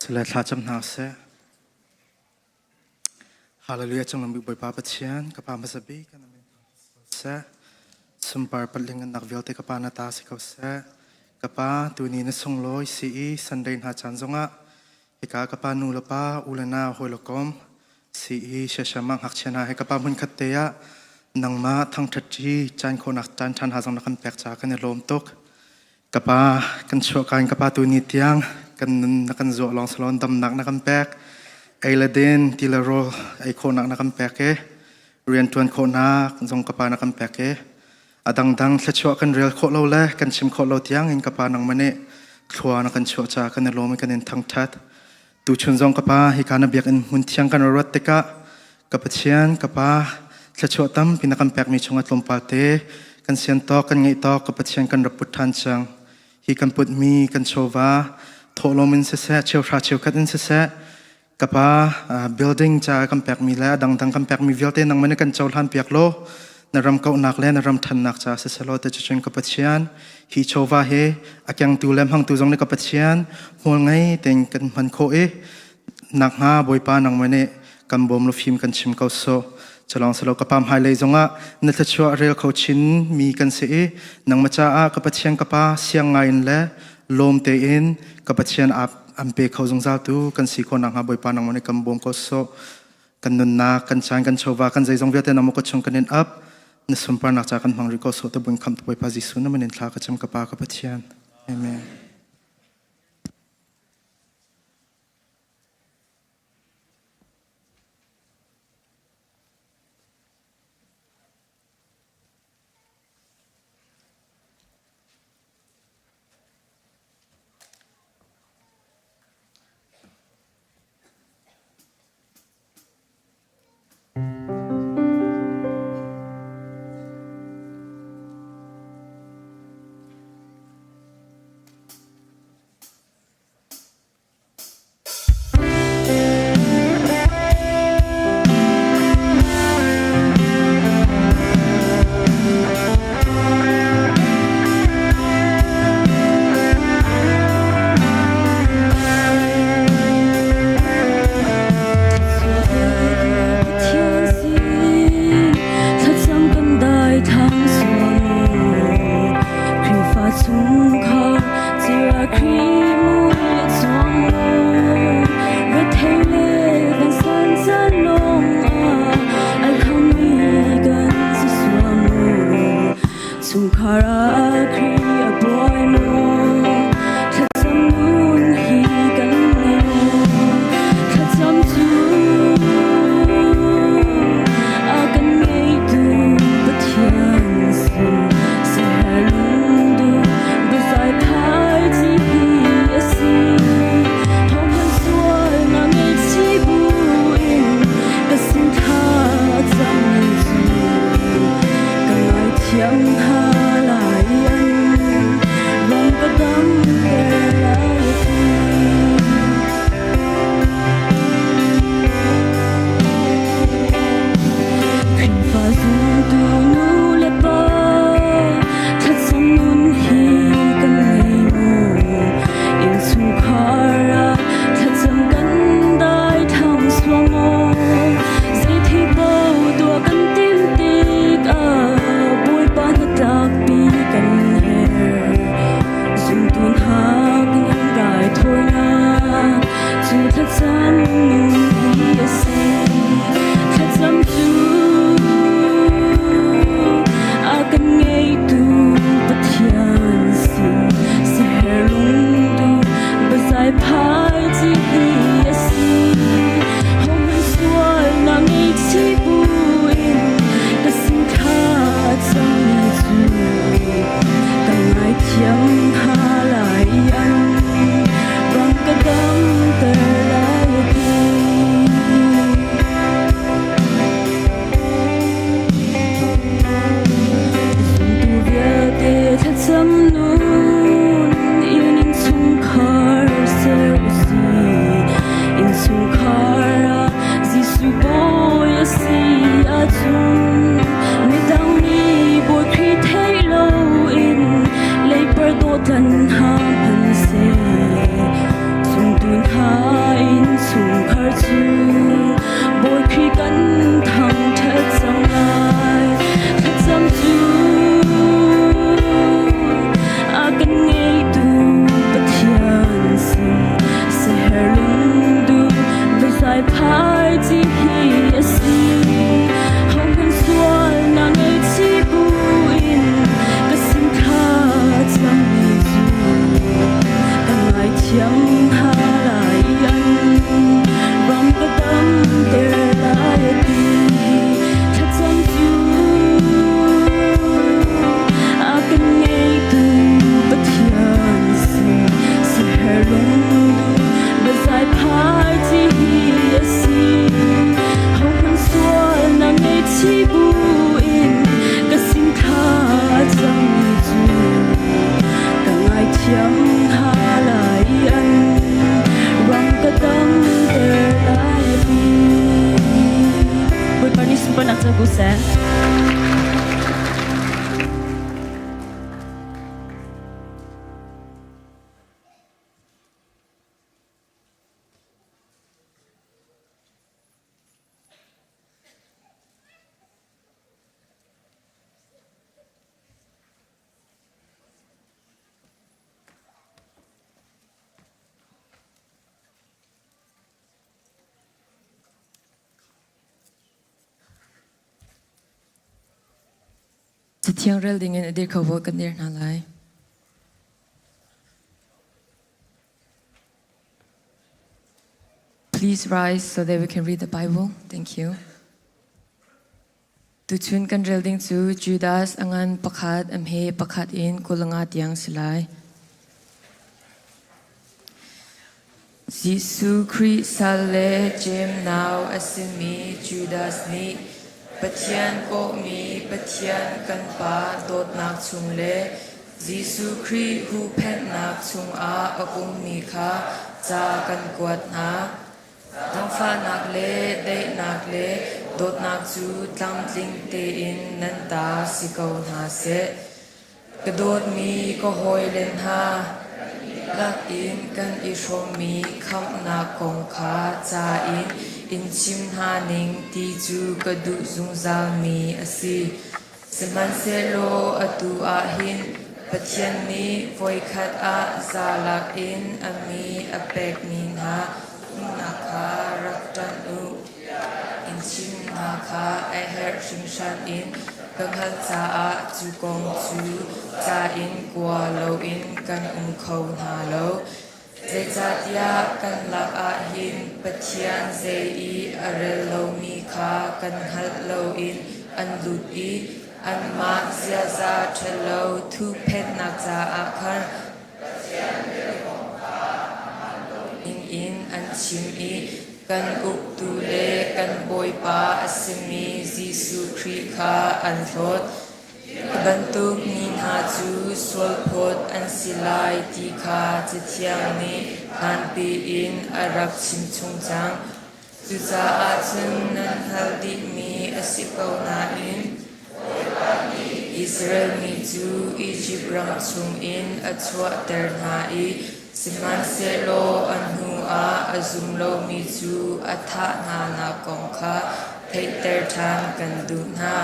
Sule thla cam hna seh. Hallelujah cunglam bik Bawipa Pathian ka pa hmasa bik kan amin seh. Sunpar patling nak vialte ka pa na ta si ko seh. Ka pa tuni na sunglawi si i Sunday hna caan zongah hika ka pa nu le pa u le nau hawi le kom si i siasama ngakchia hna he ka pa hmun khat te ah nangmah thangṭhat ṭi caan khawhnak caan ṭhan ha zong na kan pek caah kan i lawm tuk. Ka pa kan chuahka in ka pa tu ni tiang kan nun na kan zuah lawng salon damnak na kan pek. Ei le din ti le rawl ei khawhnak na kan pek i rian ṭuan khawhnak zong ka pa na kan pek i a dangdang thluachuah kan rel khawh lo le kan chim khawh lo tiang in ka pa nangmah nih thlua na kan chuah caah kan i lawm i kan in thangṭhat. Tuchun zong ka pa hika na biakinn hmun thiang kan ruat tikah ka Pathian ka pa thluachuah tampi na kan pekmi chungah tlawmpal te kan sian tawk kan ngeih tawk ka Pathian kan rak put ṭhan cang. Hi kan putmi kan chawva thawhlawm in siseh cheuhra cheukhat in siseh ka pa building ca kan pekmi le a dangdang kan pekmi vialte nangmah nih kan cohlan piak law na ram kauhnak le na ram thannak ca siselaw te cucun ka Pathian hi chawva hi a kengtu le hmangtu zong nih ka Pathian hmual ngei tein kan hman khawh i nakhnga Bawipa nangmah nih kan bawm lo fim kan chim ko so chalong salo ka pam hai lei zongah na thluachuah rel kho chin mi kan si i nangmah caah ka Pathian ka pa siang ngai in le lawm tein ka Pathian an pe kho zungzal tu kan si khawh nakhnga Bawipa nangmah nih kan bawm ko sawh kan nunnak kan caan kan chawva kan zeizong vialte nangmah kut chung kan in ap na sunparnak ca kan hmang rih ko sawh te buin khamh tu Bawipa Jesuh na min in thla ka cam ka pa ka Pathian amen. Thlacam kan dai thang sual mu Khrihfa chungkhar Cira Khrih mui a chuang lo Rethei le kan san caan lawng ah ai khammi kan si sual mu Chungkhar ah Khrih a bawi mu Thlacam nun hi kan ngei mu Thlacam cu a kan ngeitu Pathian sin Thiam hna lai an ram ka dam lai ti. Khrihfa zumtu nu le pa thlacam nun hi kan ngei mu. Innchungkhar ah thlacam kan dai thang suang maw? Zeithil paoh tuah kan timh tikah Bawipa hnatlakpi kan herh. Zumtu hna kan raithawinak cu thlacam nun hi a si. Thlacam cu a kan ngeitu Pathian sin siher lungduh biazai phai ci hi a si. Hohmanh sualnak ngei buin ka sin thla cangmi cu ka ngaithiam hna lai an ram ka damter lai ti. Zumtu vialte thlacam nun in innchungkhar ser u sih. Innchungkhar ah Jesuh Bawi a si ahcun midang nih Bawi Khrih theih loin leipar dawtlan hna hmanhseh zumtu hna innchungkhar cu Bawi Khrih kan thangṭhat cang lai. Thlacam cu a kan ngeitu Pathian sin siher lungduh biazai phai ci hi a si. Hohmanh sualnak ngei chi buin ka sin thla cammi cu. Ngaihthiam hna lai an ram ka damter lai a ti. Thlacam cu a kan ngeitu Pathian si. Siher lungduh biazai phai ci hi a si. Hohmanh sual na ngei buin ka sin thla cangmi cu ka ngaithiam hna lai an ram ka damter lai a ti. Bawipa nih sunparnak cu ko seh. Cathiang rel dingin a dir kho vawi kan dir hna lai. Please rise so that we can read the Bible. Thank you. Tuchun kan rel ding cu Judas a ngan pakhat a hme pakhat in 25 tiang si lai. Jesuh Khrih sal le Jeim nau a simi Judas nih Pathian kawhmi Pathian kan Pa dawtnak chung le Jesuh Khrih huhphenhnak chungah a ummi kha ca kan kuat hna. Zaangfahnak le daihnak le dawtnak cu tlamtling tein nan ta si ko hna seh. Ka dawtmi ka hawile hna, lakin kan i hrawmmi khamhnak kong kha ca in in chim hna ning ti cu ka duh zungzalmi a si. Sihmanhsehlaw atu ah hin Pathian nih voikhat ah zalak in a mi a pekmi hna umnak kha rak ṭanh u. In chim hna kha a herh hringhran in ka hngalh caah cu kong cu ca in kua loin kan um kho hna lo. Zeicahtiah kan lakah hin Pathian zei i a rel lomi kha kan hngalh loin an lut i anmah ziaza ṭhalo thuhphenhnak caah khan ningin an chim i kan uktu le kan Bawipa a simi Jesuh Khrih kha an hlawt. Hi bantuk mi hna cu sualphawt an si lai ti kha Cathiang nih hlanpi in a rak chimchung cang. Cucaah cun nan hngalh dihmi a si ko nain Israel mi cu Izipt ram chungin a chuahter hna i sihmanhsehlaw a hnuah a zum lomi cu a thah hnanak kong kha theihter ṭhan kan duh hna.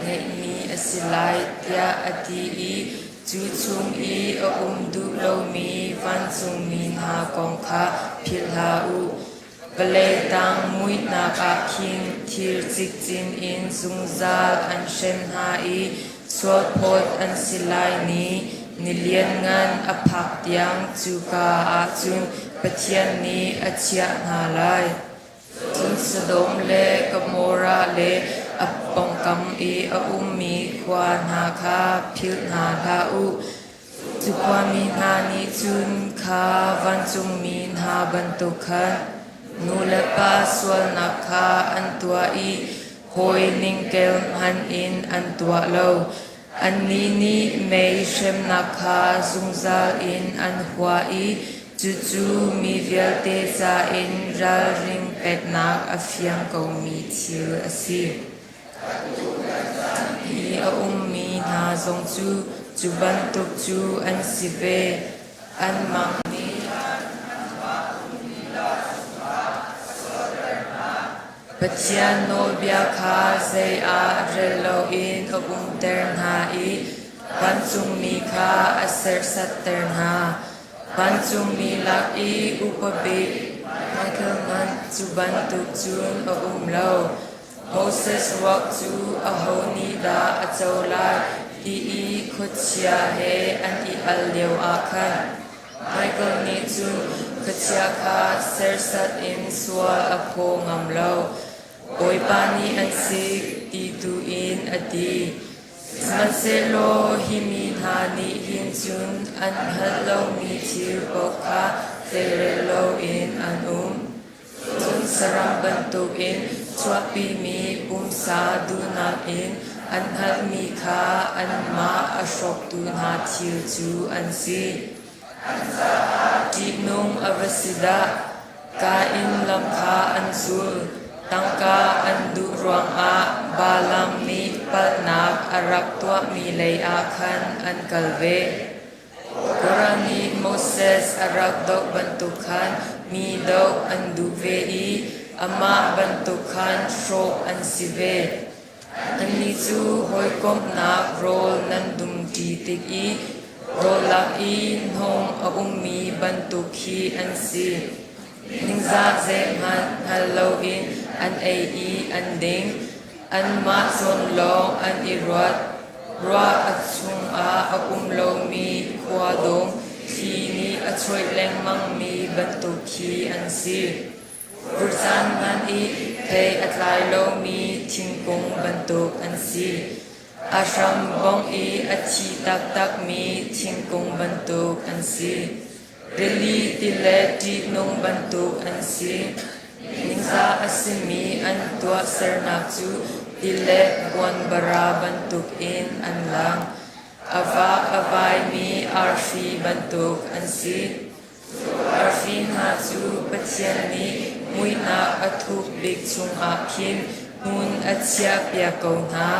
Ngeihmi a si lai tiah a ti i cu chung i a um duh lomi vancungmi hna kong kha philh hlah u. Vawlei tang muihnak ah khin thir cikcin in zungzal an hrem hna i sualphawt an si lai ni ni lianngan a phak tiang cuka ah cun Pathian nih a chiah hna lai. Cun Sodom le Gomorrah le a pawngkam i a ummi khua hna kha philh hna hlah u. Cu khuami hna nih cun kha vancungmi hna bantuk khan nu le pa sualnak kha an tuah i hawi ningkel hmanh in an tuah lo. Annih nih mei hremnak kha zungzal in an hua i cucu mi vialte ca in ralring peknak a fiang komi thil a si. Hi a ummi hna zong cu cu bantuk cu an si ve. Anmah nih Pathian nawlbia kha zei ah rel loin a umter hna i vancungmi kha a serhsatter hna. Vancungmi lak i upa bik Michael hmanh cu bantuk cun a um lo. Moses ruak cu aho nih dah a co lai? ti i khuachia he an i al lioah khan Michael nih cun khuachia kha serhsat in sual a phaw ngam lo. Bawipa nih an sik ti tu in a ti. Sihmanhsehlaw hi mi hna nih hin cun an hngalh lomi thil paoh kha zeirel loin an um. Cun saram bantukin chuahpimi pumsa duhnak in an hngalhmi kha anmah a hrawktu hna thil cu an si. Ṭihnung a va si dah! Kain lam kha an zul. Tangka an duh ruangah Balaam nih palhnak a rak tuahmi leiah khan an kal ve. Korah nih Moses a rak doh bantuk khan mi doh an duh ve i amah bantuk khan hrawh an si ve. Annih cu hawikomhnak rawl nan dumṭi tik i rawl lak i hnawm a ummi bantuk khi an si. Ningzah zeihmanh hngal loin an ei i an ding. Anmah zawn lawng an i ruat. Ruah a chungah a um lomi khuadawm thli nih a choih lengmangmi bantuk khi an si. Vurcaan hmanh i thei a tlai lomi thingkung bantuk an si. A hram bongh i a thi taktakmi thingkung bantuk an si. Rili tilet ṭihnung bantuk an si. Ningzah a simi an tuahsernak cu tilet buanbara bantukin an lang. A vak a vaimi arfi bantuk an si. Arfi hna cu Pathian nih muihnak a thuk bik chungah khin hmun a chiahpiak ko hna.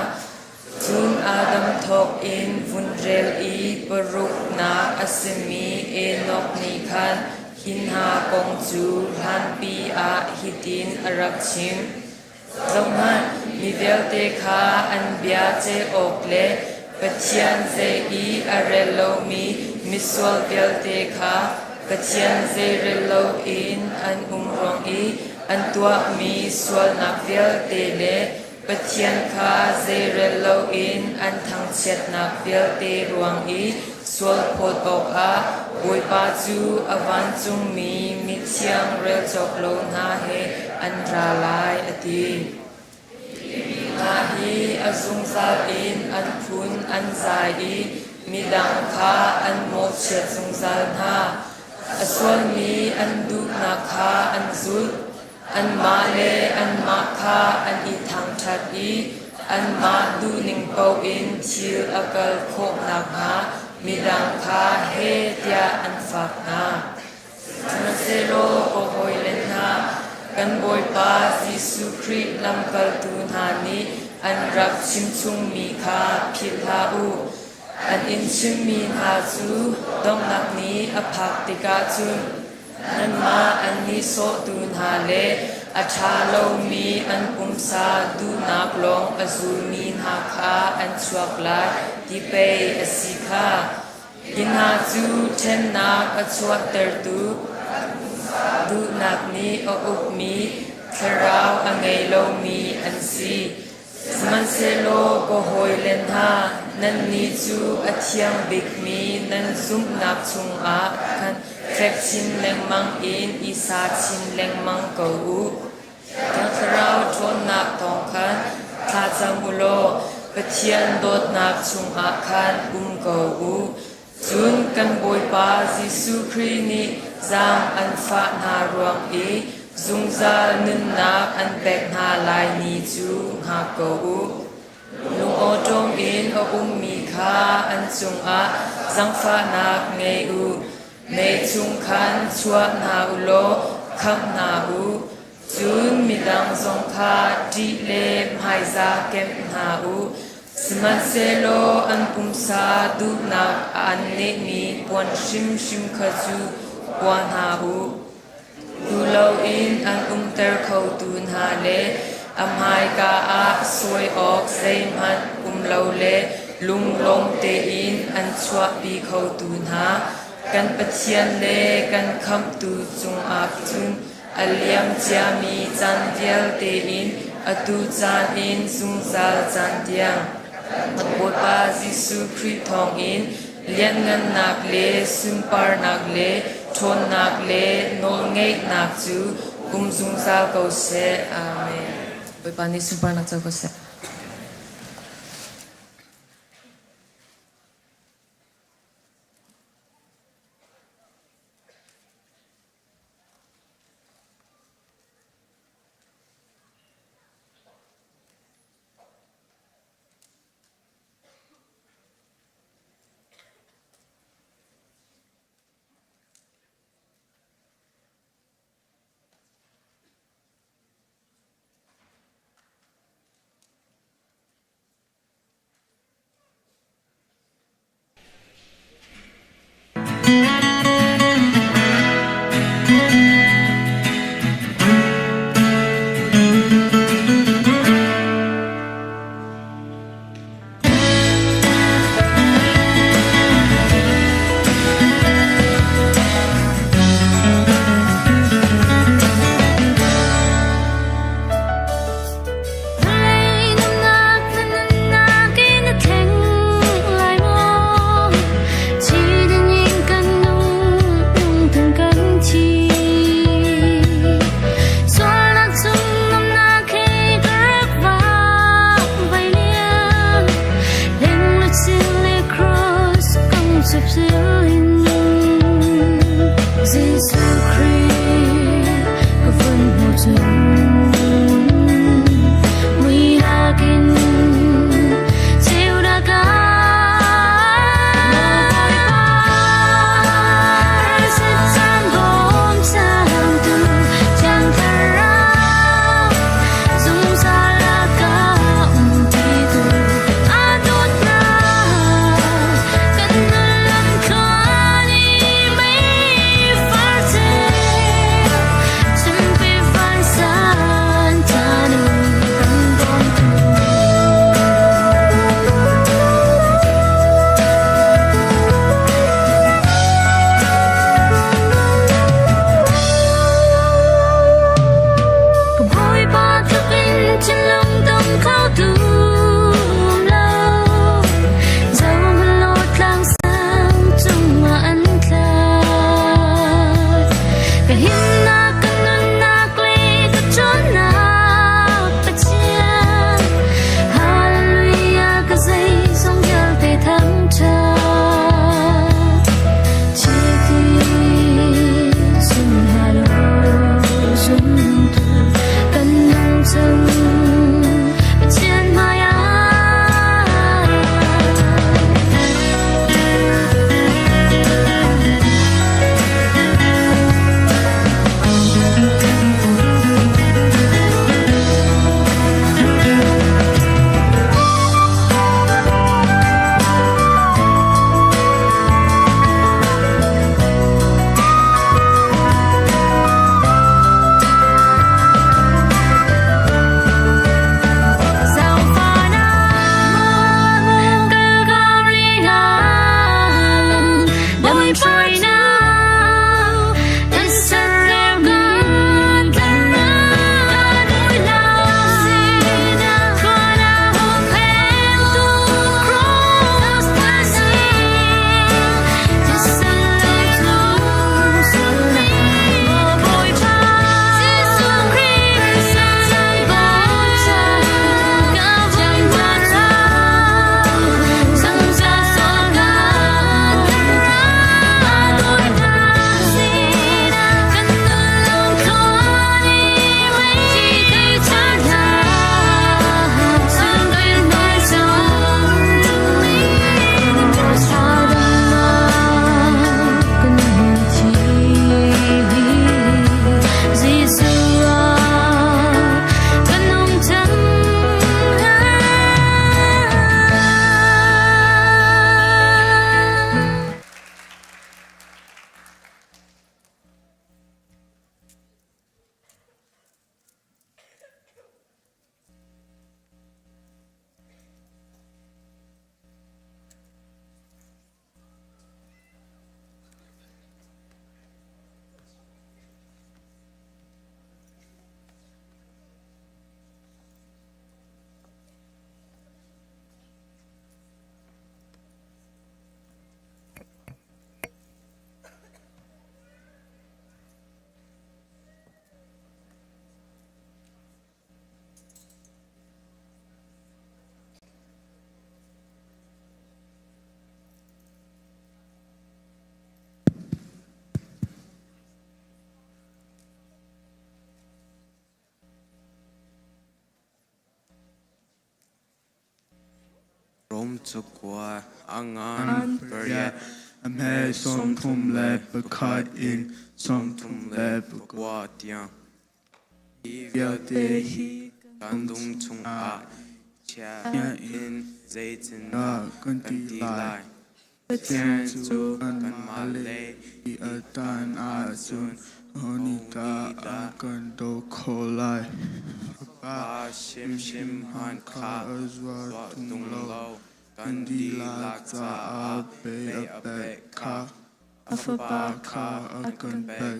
Cun Adam thawk in vun rel i paruknak a simi Enok nih khan hi hna kong cu hlanpi ah hitin a rak chim: Zohhmanh, mi vialte kha an bia ceih awk le Pathian zei i a rel lomi misual vialte kha Pathian zei rel loin an um ruang i an tuahmi sualnak vialte le Pathian kha zeirel loin an thangchiatnak vialte ruang i sualphawt awkah Bawipa cu a vancungmi mithiang rel cawk lo hna he an ra lai, a ti. Mah hi a zungzal in an phun an zai i midang kha an mawhchiat zungzal hna. A sualmi an duhnak kha an zulh. Anmah le anmah kha an i thangṭhat i anmah duhning paoh in thil a kal khawh nakhnga midang kha heh tiah an fak hna. Sihmanhsehlaw ka hawile hna, kan Bawipa Jesuh Khrih lamkaltu hna nih an rak chimchungmi kha philh hlah u. An in chimmi hna cu donghnak ni a phak tikah cun Nanmah an nihsawhtu hna le a ṭha lomi an pumsa duhnak lawng a zulmi hna kha an chuak lai ti pei a si kha. Hi hna cu ṭhennak a chuahtertu duhnak nih a ukmi thlarau a ngei lomi an si. Sihmanhsehlaw ka hawile hna, nannih cu a thiang bikmi nan zumhnak chungah khan fek chin lengmang in i sa chin lengmang ko u. Thiang Thlarau ṭhawnnak thawng khan thla cam u law Pathian dawtnak chungah khan um ko u. Cun kan Bawipa Jesuh Khrih nih zaang an fah hna ruang i zungzal nunnak an pek hna lai ni cu hngak ko u. Lungawṭawm in a ummi kha an cungah zaangfahnak ngei u. Mei chung khan chuah hna u law khamh hna u. Cun midang zong kha ṭih le hmaizah kemh hna u. Sihmanhsehlaw an pumsa duhnak an nehmi puan hrimhrim kha cu kua hna u. Duh loin an umter khotu hna le a hmaika ah sawi awk zeihmanh um lo le lunglawm tein an chuahpi khotu hna kan Pathian le kan Khamhtu cungah cun A liam ciami caan vialte in atu caan in zungzal caan tiang. Kan Bawipa Jesuh Khrih thawngin lianhngannak le sunparnak le ṭhawnnak le nawlngeihnak cu um zungzal ko seh. Amen. Bawipa nih sunparnak co ko seh. Sawm cakua a ngan pariat. A hme 31 in 39 tiang. Hi vialte hi kan lung chungah chia in zeitindah kan kan ti ti lai? lai? Pathian Pathian cu cu kanmah kanmah lei lei i a tan ahcun aho nih dah a kan doh khawh lai? Pa Pa hrimhrim hmanh kha kha a zuar zuah tung tung lo. lo, Kan kan dihlak dihlak caah caah pei pei a a pek pek kha. kha. A A Fapa Fapa kha kha a a kan kan pek. pek.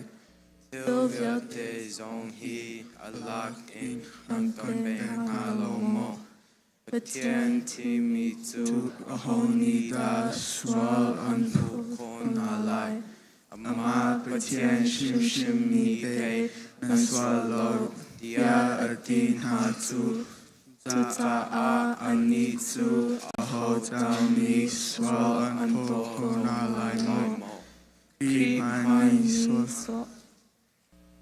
Thil Thil vialte vialte zong hi a lak in an an kan kan pe pe hnga hnga lo lo maw? maw? Pathian thimmi cu Cu aho aho nih nih dah dah sual sual an an phawt phawt khawh hna hna lai? lai? Amah Amah Pathian Pathian hrimhrim hrimhrim nih nih pei pei nan nan sual sual lo lo tiah tiah a a ti ti hna hna cu. cu. Cucaah Cucaah annih annih cu cu aho aho dah dah nih nih sual sual an an phawt phawt khawh khawh hna hna lai lai maw? maw? Khrih Khrih hmanh hmanh nih sual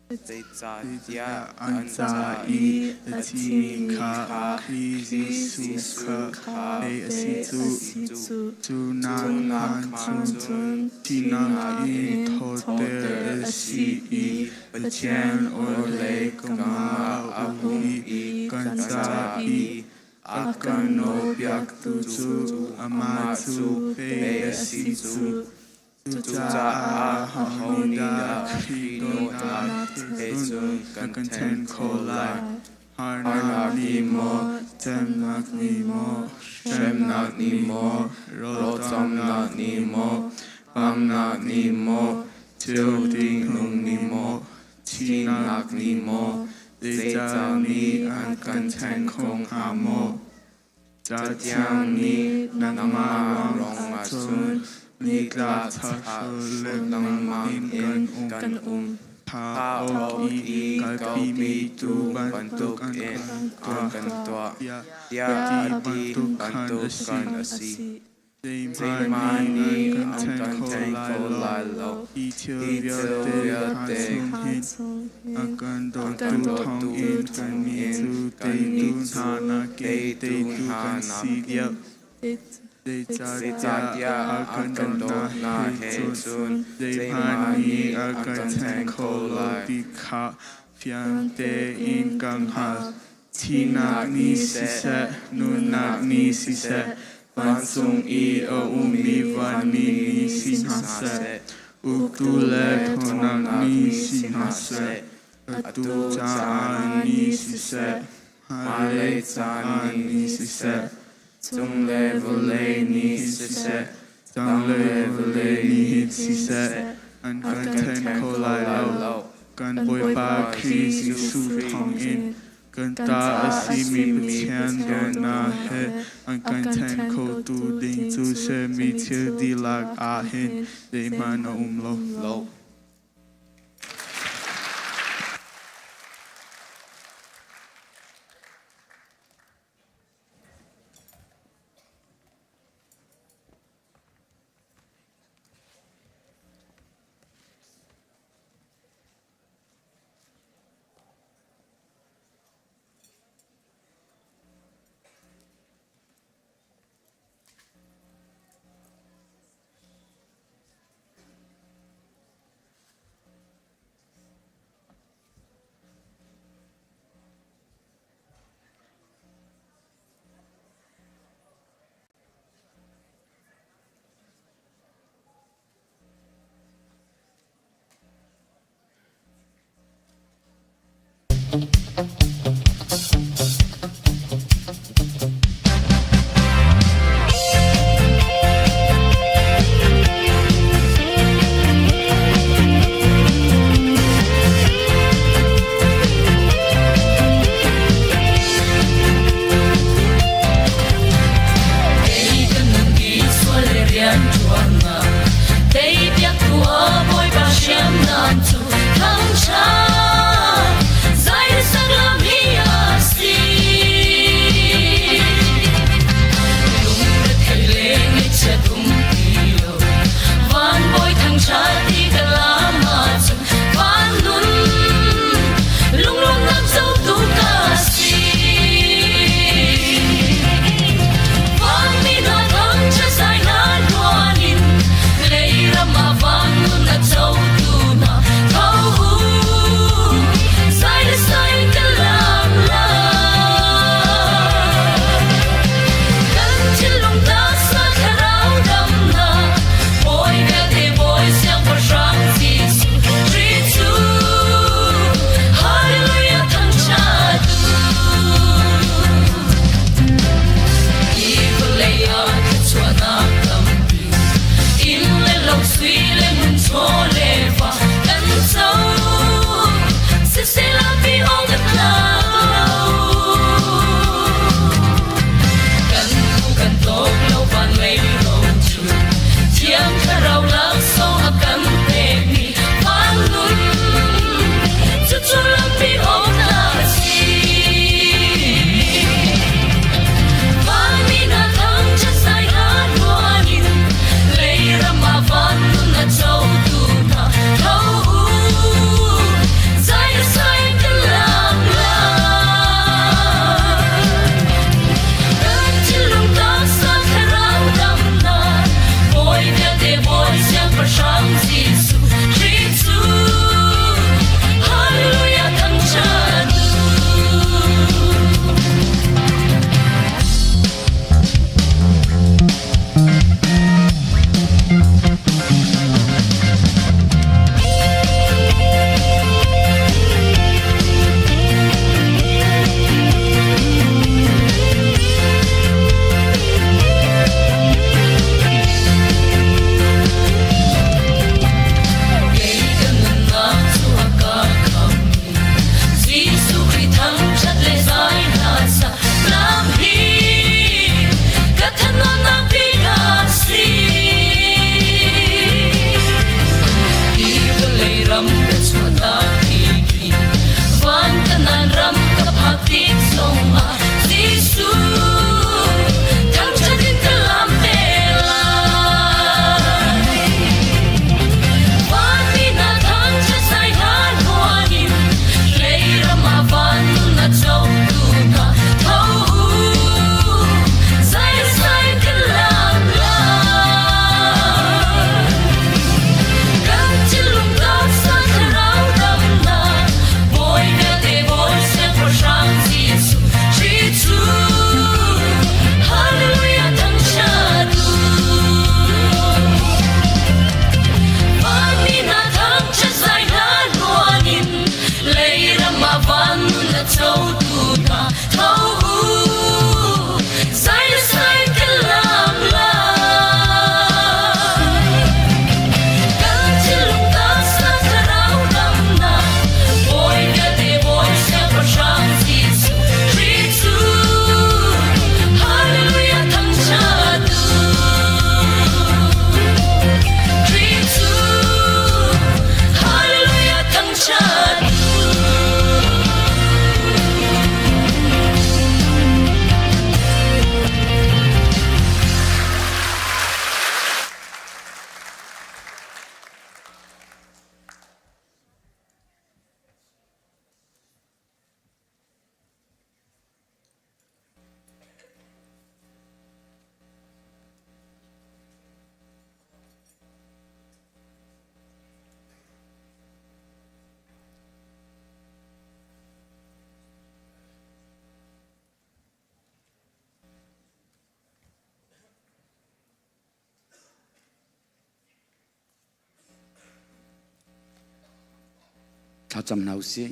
zeicahtiah an an ca ca i i a a thimi thimi kha kha Khrih Khrih Jesuh kha Jesuh kha pei a si pei cu. a si cu. Cu Cu nak nak khan khan cun cun thihnak thihnak in in thawhter thawhter a a si si i i Pathian Pathian orhlei orhlei kam kam ah ah a a um um i i kan kan ca ca i i a a kan kan nawlpiaktu nawlpiaktu cu cu amah amah cu cu pei pei a a si si cu. cu. Cucaah Cucaah aho aho nih nih dah dah Khrih Khrih dawtnak dawtnak he he cun cun a kan kan ṭhen ṭhen khawh khawh lai? lai? Harnak Harnak nih nih maw, maw, ṭemnak nih maw, hremnak hremnak nih nih maw, maw, rawlṭamnak rawlṭamnak nih nih maw, maw, pamnak pamnak nih nih maw, maw, thil thil ṭihnung ṭihnung nih nih maw, maw, thihnak thihnak nih nih maw, maw, zeicah zeicah nih nih an an kan kan ṭhen ṭhen kho kho hnga hnga maw? maw? Cathiang Cathiang nih nih nangmah nangmah ruang ruangah cun cun nitlak nitlak thahro thahro lengmang lengmang in kan in um. kan um. Tha Tha awk awk i i kalpimi kalpimi tuu tuu bantuk an bantukin kan an tuah kan tuah tiah tiah a ti a ti bantuk khan a bantuk si. khan a si. Zeihmanh Zeihmanh nih nih an an kan ṭhen kan kho ṭhen lai kho lo. lai lo. Hi thil Hi thil vialte hna vialte chung hin a kan a dawtu kan dawtu thawngin kannih thawngin cu kannih teitu cu hna nakin teitu teitu hna kan si nakin deuh. Zeicahtiah zeicahtiah a a kan kan dawtnak dawtnak he he cun cun zeihmanh zeihmanh nih nih a an kan kan ṭhen ṭhen kho kho lo lai. ti kha fiang tein kan hngalh. Thihnak Thihnak nih nih siseh, siseh, nunnak nunnak nih nih siseh, siseh, vancung vancung i i a a ummi ummi vanmi vanmi nih nih si si hna hna seh, seh, uktu uktu le le ṭhawnnak ṭhawnnak nih nih si si hna hna seh, seh, atu atu caan caan nih nih siseh, siseh, hmailei hmailei caan caan nih nih siseh, siseh, cung le vawlei nih siseh, tang tang le le vawlei vawlei nih nih hin siseh, siseh, an an kan kan ṭhen ṭhen kho kho lai lai lo. lo. Kan Kan Bawipa Bawipa Khrih Khrih Jesuh Jesuh thawngin thawngin kan kan ta ta a a simi simi Pathian Pathian dawtnak dawtnak he he an a kan kan ṭhen ṭhen khotu khotu ding ding cu cu sermi sermi thil thil dihlak dihlak ah ah hin hin zeihmanh a zeihmanh um a lo. um lo. Sui le ngun chaw le va kan co. Siseh lampi awk a tlak lo. Kan phu kan tawk lo van lei ro cu. Thiang Thlarau laksawng a kan pekmi van nun. Cucu lampi awk tlak a si. Vanmi hna thangṭhat zai hla hluan in leiram ah van nun a cotu hna tho u. Zai zai kan lam lai. Kan thinlung taksa thlarau damnak Bawi vialte Bawi Siangpahrang Jesuh Khrih cu Hallelujah thangṭhat u. Kei ka nunnak cu a ka khammi Jesuh Khrih thangṭhat le zai hna sa lam hi ka thanawnak bik a si. Hi vawlei ram ka chuahtak hi khi van kanan ram ka phak tik zongah Jesuh thangṭhat in ka lam te lai. Vanmi hna thangṭhat zai hla hluan in leiram ah van nun a cotu hna tho u. Zai zai kan lam lai. Kan thinlung taksa thlarau damnak Bawi vialte Bawi Siangpahrang Jesuh Khrih cu Hallelujah thangṭhat u. Vanmi hna thangṭhat zai hla hluan in leiram ah van nun a cotu hna tho u. Zai le zai kan lam lai. Kan thinlung taksa thlarau damnak Bawi vialte Bawi Siangpahrang Jesuh Khrih cu Hallelujah thangṭhat u. Khrih cu Hallelujah thangṭhat u. Thlacam hna usih.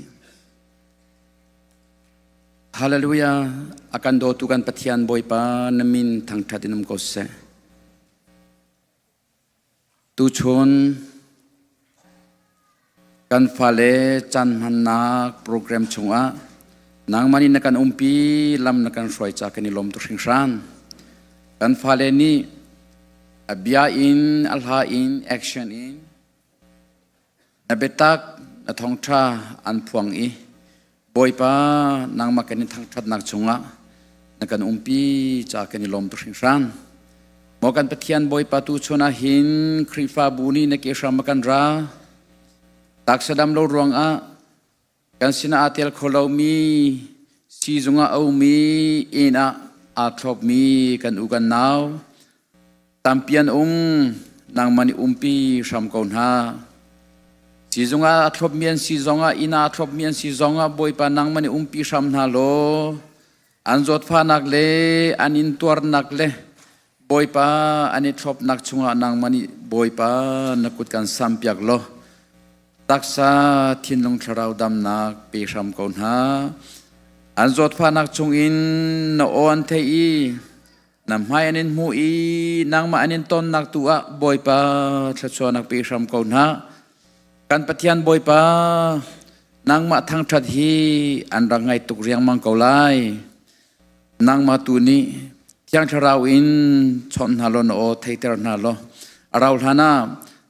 Hallelujah. A kan dawtu kan Pathian Bawipa na min thangṭhat in um ko seh. Tuchun kan fale caan hmannak program chungah nangmah nih na kan umpi lam na kan hruai ca kan i lawm tuk hringhran. Kan fale nih a bia in, a hla in, action in na biatak na thawngṭha an phuang i Bawipa nangmah kan in thangṭhatnak chungah na kan umpi ca kan i lawm tuk hringhran. Maw kan Pathian Bawipa tu chun ah hin Khrihfabu nih na ke hram a kan ra. Taksa dam lo ruangah kan sinah aa tel kho lomi siizung ah a ummi inn ah aa thlopmi kan u kan nau Tampi an um, nangmah nih umpi hram ko hna. Sizung ah a thlopmi an si zongah, inn ah a thlopmi an si zongah, Bawipa nangmah nih umpi hram hna law, an zawtfahnak le an intuarnak le Bawipa an i thlopnak chungah nangmah nih Bawipa na kut kan sampiak law, taksa thinlung thlarau damnak pe hram ko hna. An zawtfahnak chungin na aw an theih i. Na hmai an in hmu i nangmah an in tonnak tu ah Bawipa thluachuahnak pe hram ko hna. Kan Pathian Bawipa, nangmah thangṭhat hi an rak ngai tuk riangmang ko lai. Nangmah tu nih Thiang Thlarau in chawnh hna law na aw theiter hna law a rau hlan ah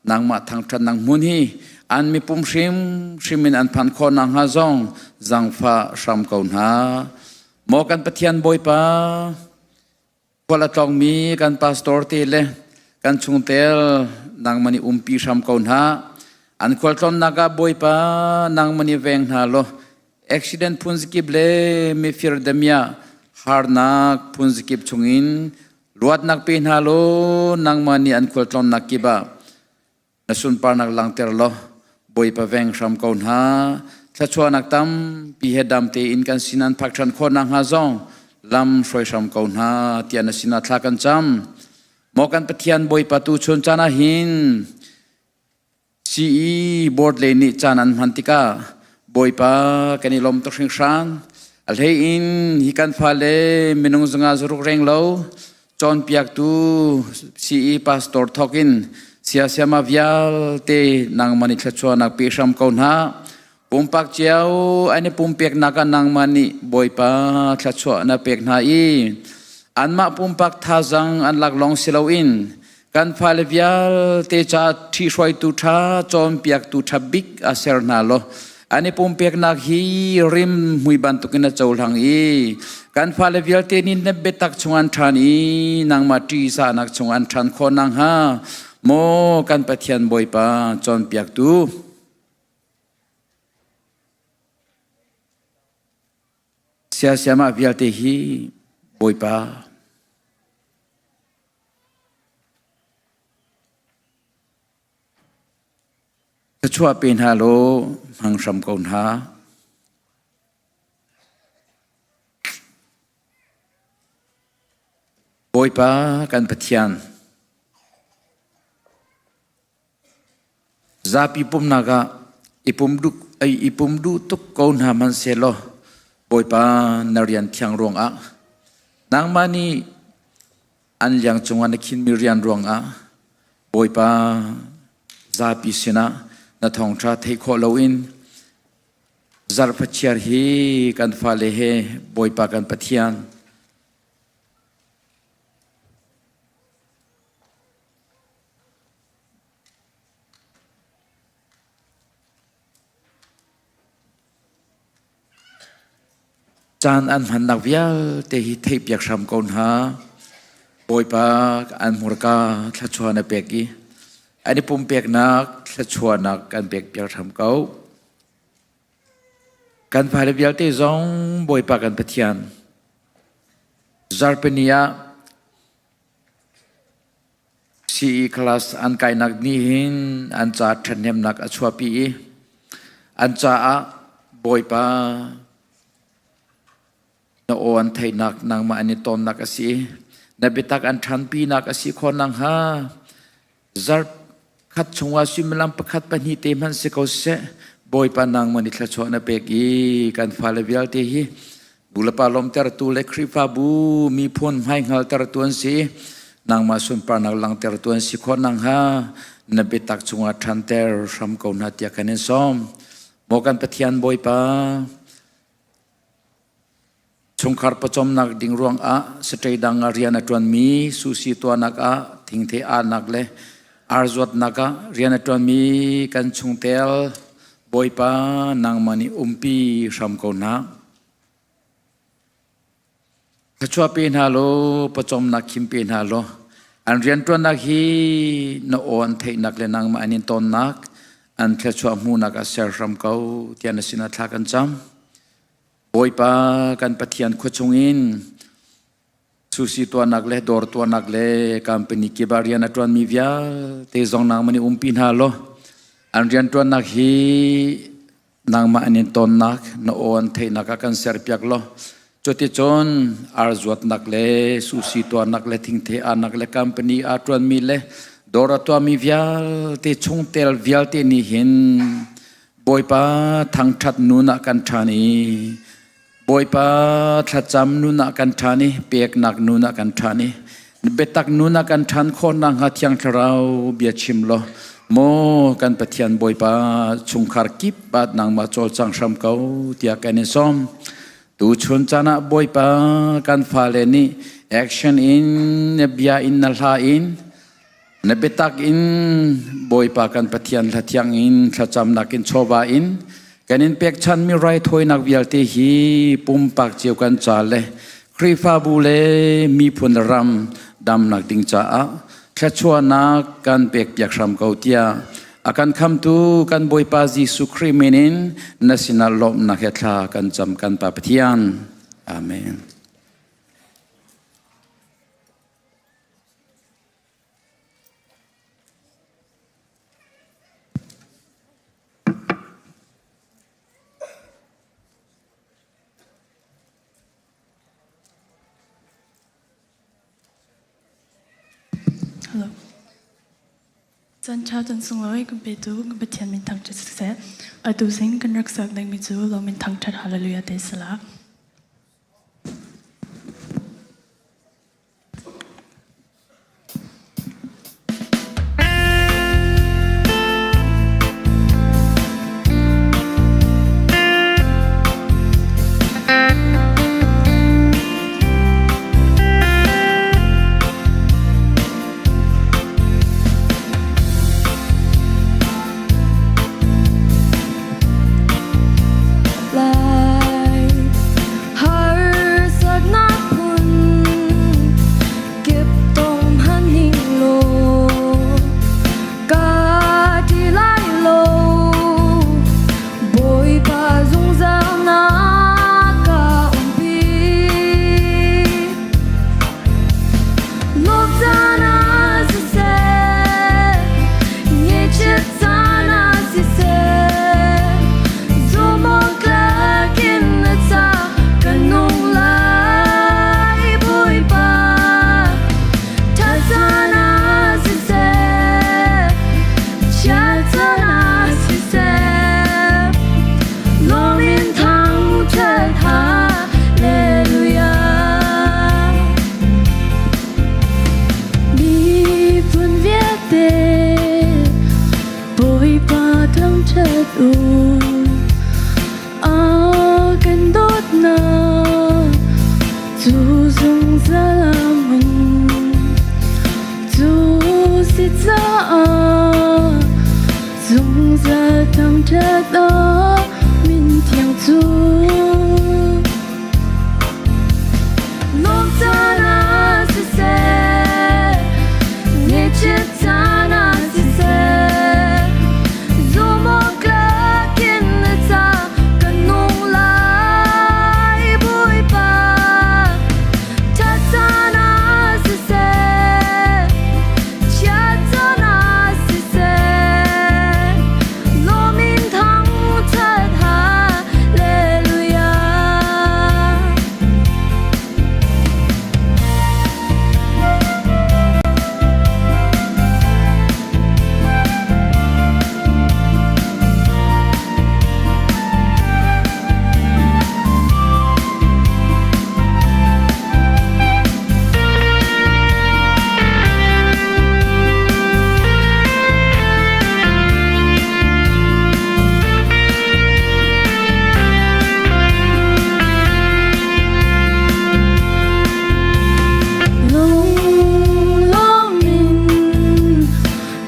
nangmah thangṭhatnak hmun hi an mipum hrimhrim in an phanh khawh nakhnga zong zaangfah hram ko hna. Maw kan Pathian Bawipa, khual a tlawngmi kan pastor te le kan chungtel nangmah nih umpi hram ko hna. An khualtlawnnak ah Bawipa nangmah nih veng hna law accident phunzikip le mifir damiah harnak phunzikip chungin luatnak pe hna law nangmah nih an khualtlawnnak kip ah na sunparnak langhter law Bawipa veng hram ko hna. Thluachuahnak tampi he dam tein kan sin an phak ṭhan khawh nakhnga zong lam hruai hram ko hna tiah na sinah thla kan cam. Maw kan Pathian Bawipa tu chun caan ah hin CE board lei nih caan an hman tikah Bawipa kan i lawm tuk hringhran. A hlei in hi kan fale minung zanga zaruk reng lo cawnpiaktu CE pastor thawk in siasiama vialte nangmah nih thluachuahnak pe hram ko hna. Pumpak cio an i pumpeknak ah nangmah nih Bawipa thluachuah na pek hna i anmah pumpak thazang an lak lawng si loin kan fale vialte ca ṭhihruaitu ṭha cawnpiaktu ṭha bik a ser hna law an i pumpeknak hi rim hmui bantukin a cohlang i kan fale vialte nih na biatak chung an ṭhan i nangmah ṭihzahnak chung an ṭhan khawh nakhnga maw kan Pathian Bawipa cawnpiaktu siasiamah vialte hi Bawipa Thluachuah pe hna law hmang hram ko hna. Bawipa kan Pathian, zapi pumnak ah i pum duh, i pum duh tuk ko hna hmanhsehlaw Bawipa na rian thiang ruangah nangmah nih an liang cungah na khinmi rian ruangah Bawipa zapi sinah na thawngṭha theih khawh loin zarhfachiar hi kan fale he Bawipa kan Pathian Caan an hmannak vialte hi theihpiak hram ko hna. Bawipa an hmurka thluachuah na pek i an i pumpeknak thluachuahnak kan pekpiak hram ko. Kan fale vialte zong Bawipa kan Pathian zarhpini ah CE class an kainak nih hin an ca ṭhathnemnak a chuahpi i an caah Bawipa na aw an theihnak nangmah an i tawnnak a si i na biatak an ṭhanpinak a si khawh nakhnga zarh khat chungah suimilam pakhat pahnih te hmanh si ko seh Bawipa nangmah nih thluachuah na pek i kan fale vialte hi Nulepa lawmtertu le Khrihfabu miphun hmaihngaltertu an si. Nangmah sunparnak langhtertu an si khawh nakhnga na biatak chungah ṭhanter hram ko hna tiah kan in sawm. Maw kan Pathian Bawipa, chungkhar pawcawmnak ding ruangah satei dang ah rian a ṭuanmi susi tuahnak ah thingthei ahnak le arzuatnak ah rian a ṭuanmi kan chungtel Bawipa nangmah nih umpi hram ko hna. Thluachuah pe hna law, pawcawmnak khim pe hna law, an rianṭuannak hi na aw an theihnak le nangmah an in tonnak, an thluachuah hmuhnak ah ser hram ko, tiah na sinah thla kan cam. Bawipa kan Pathian khua chungin susi tuahnak le dawr tuahnak le company kip ah rian a ṭuanmi vialte zong nangmah nih umpi hna law, an rianṭuannak hi nangmah an in tonnak na aw an theihnak ah kan serpiak law cuticun arzuatnak le susi tuahnak le thingthei arnak le company aa ṭuanmi le dawr a tuahmi vialte chungtel vialte nih hin Bawipa thangṭhat nun ah kan ṭhan i Bawipa thlacam nun ah kan ṭhan i peknak nun ah kan ṭhan i biatak nun ah kan ṭhan khawh nakhnga Thiang Thlarau bia chim law maw kan Pathian Bawipa chungkhar kip ah nangmah cawlcang hram ko tiah kan in sawm. Tuchun caan ah Bawipa kan fale nih action in na bia in na hla in na biatak in Bawipa kan Pathian hla thiang in thlacamnak in chawva in kan in pekchanmi raithawinak vialte hi pumpak cio kan ca le Khrihfabu le miphun ram damnak ding caah thluachuahnak kan pekpiak hram ko tiah a kan khamtu kan Bawipa Jesuh Khrih min in na sinah lawmhnak he thla kan cam kan Pa Pathian. Amen. Hello. Chan ṭha chan sunglawi kan petu kan Pathian min thangṭhat siseh. Atu zing kan rak sak dingmi cu lo min thangṭhat hallelujah te sala. Lai harsatnak phun kip tong haning law ka ti lai lo Bawipa zungzal na ka umpi Lawm caan ah siseh ngaihchiat caan ah siseh zumhawktlak in na ca kan nung lai Bawipa ṭhat caan ah siseh chiat caan ah siseh lawm in thangṭhat hallelujah. Miphun vialte Bawipa thangṭhat u. A kan dawtnak cu zungzal a hmun. Cu si caah zungzal thangṭhat a min thiang cu. Lawm caan ah siseh, ngaihchiat caan ah siseh, zumhawktlak in na ca kan nung lai Bawipa. Ṭhat caan ah siseh, chiat caan ah siseh, lawm in thangṭhat hallelujah. Lunglawm in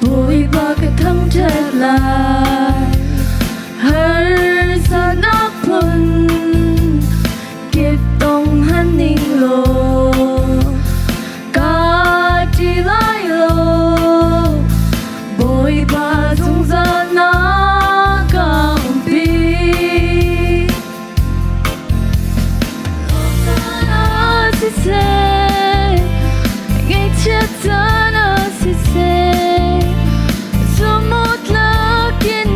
Bawipa ka thangṭhat lai. Harsatnak phun kip tong haning law ka ṭi lai lo. Bawipa zungzal na ka umpi. Siseh, ngaihchiat caan ah siseh, zumhawktlak in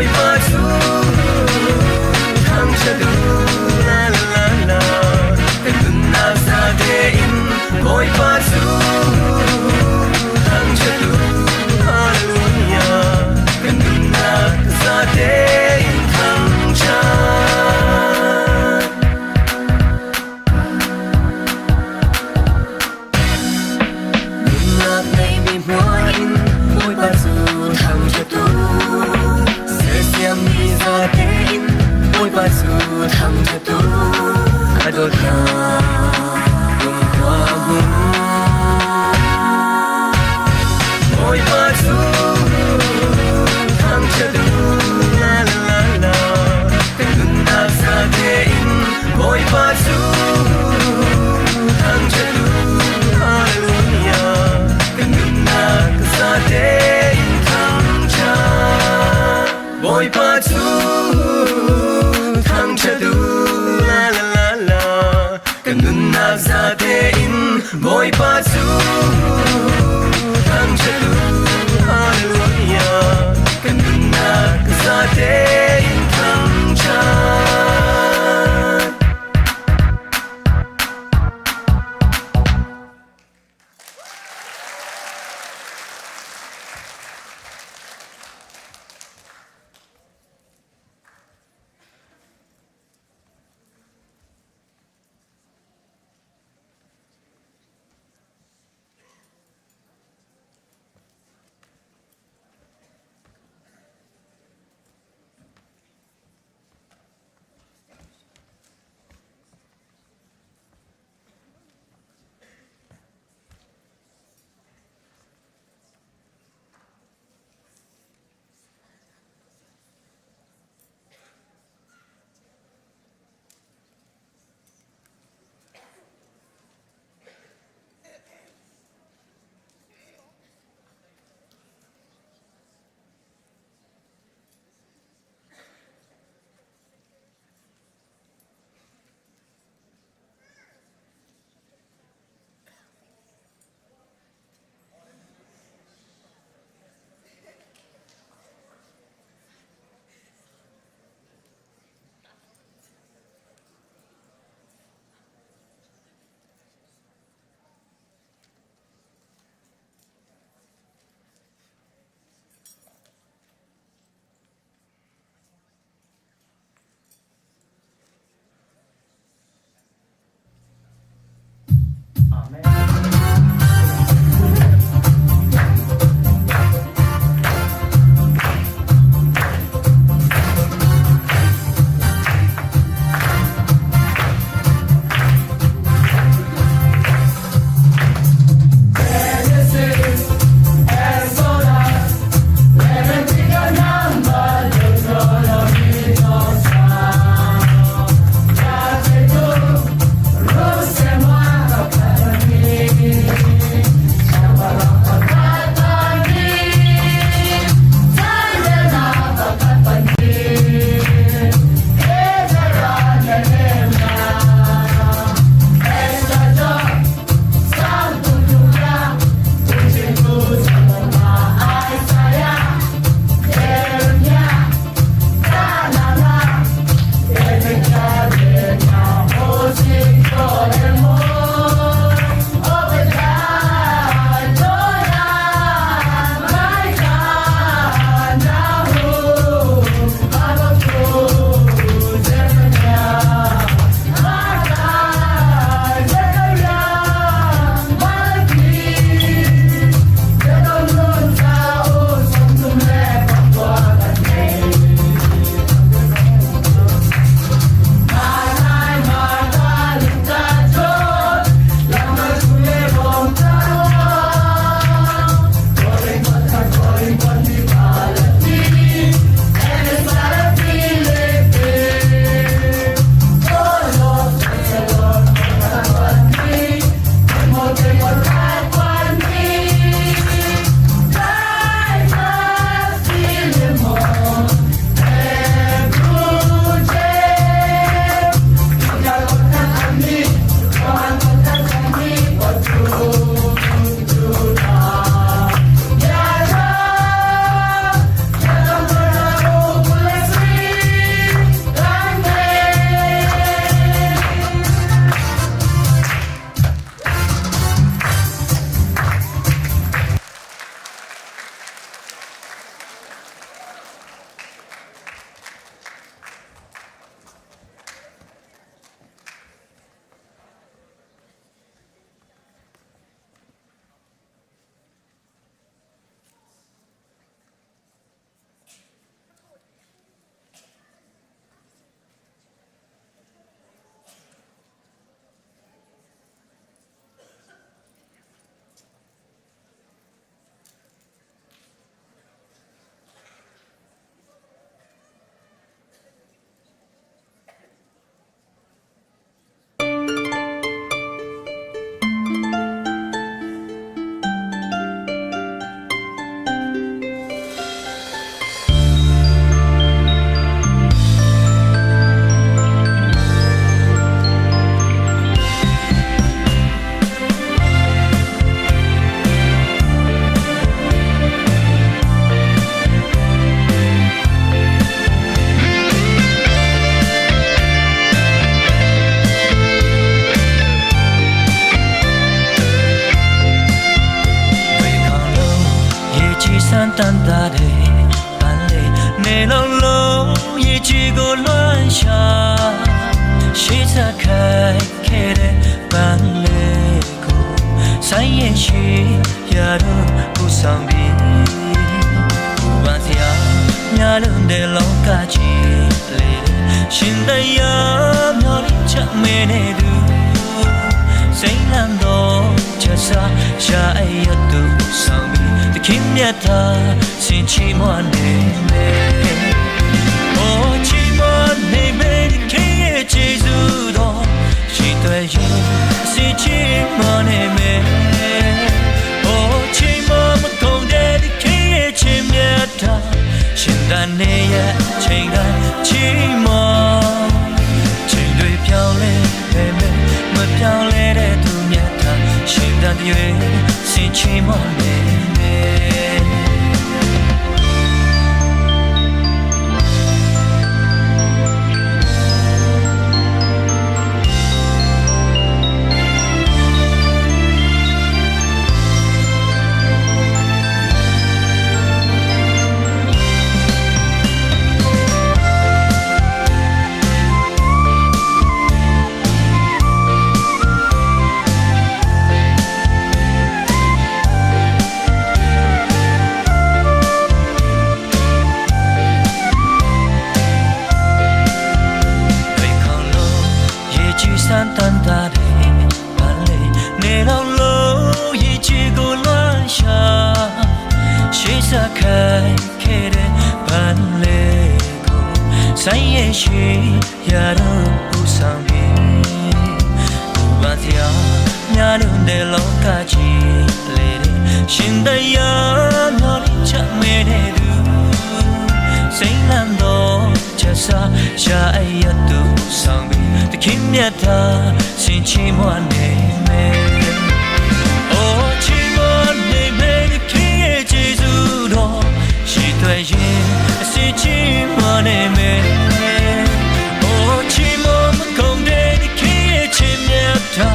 Bawipa cu thangṭhat u, la la la. Kan nunnak zate in Bawipa cu thangṭhat u, hallelujah. Kan nunnak zate in thangṭhat. Nunnak neimi hmual in Bawipa cu thangṭhat u. Sersiammi zate in Bawipa cu thangṭhat u. A dawtnak lungkhua a hmun. Bawipa cu thangṭhat u, la la la. Kan nunnak zate in Bawipa cu thangṭhat u, hallelujah. Kan nunnak zate in thangṭhat. Bawipa cu thangṭhat u, la la la la. Kan nunnak zate in Bawipa cu thangṭhat u, hallelujah. Kan nunnak zate in thangṭhat. 散大的伴侣，内楼楼一句过乱下，西侧开开的伴侣过，三夜西呀都不伤悲，不管怎样，呀伦的老家子里，现在呀苗里吃没的都，谁难道吃啥下爱呀都不伤悲，的今夜他心寂寞的美，哦寂寞的美的今夜记住多，是对人是寂寞的美，哦寂寞မကုန်တဲ့ဒီခေတ်ရဲ့ချစ်မြတ်တာရှင်သန်နေရဲ့ချိန်တိုင်းချီမောချိန်တွေပြောင်းလဲပေမဲ့မပြောင်းလဲတဲ့သူမြတ်တာရှင်သန်တဲ့စင်ချီမောနေနေ 对抗了一聚散淡大的伴侣，你老了一句过乱下，西萨开开的伴侣过，三夜西呀都不伤悲，不管怎样，呀伦的老家子里的，现在呀苗里吃没的都。谁难道这啥下爱呀都伤悲的今夜他心寂寞的美，哦寂寞的美的今夜记住多，是对人是寂寞的美，哦寂寞မကုန်တဲ့ဒီခေတ်ရဲ့ချစ်မြတ်တာ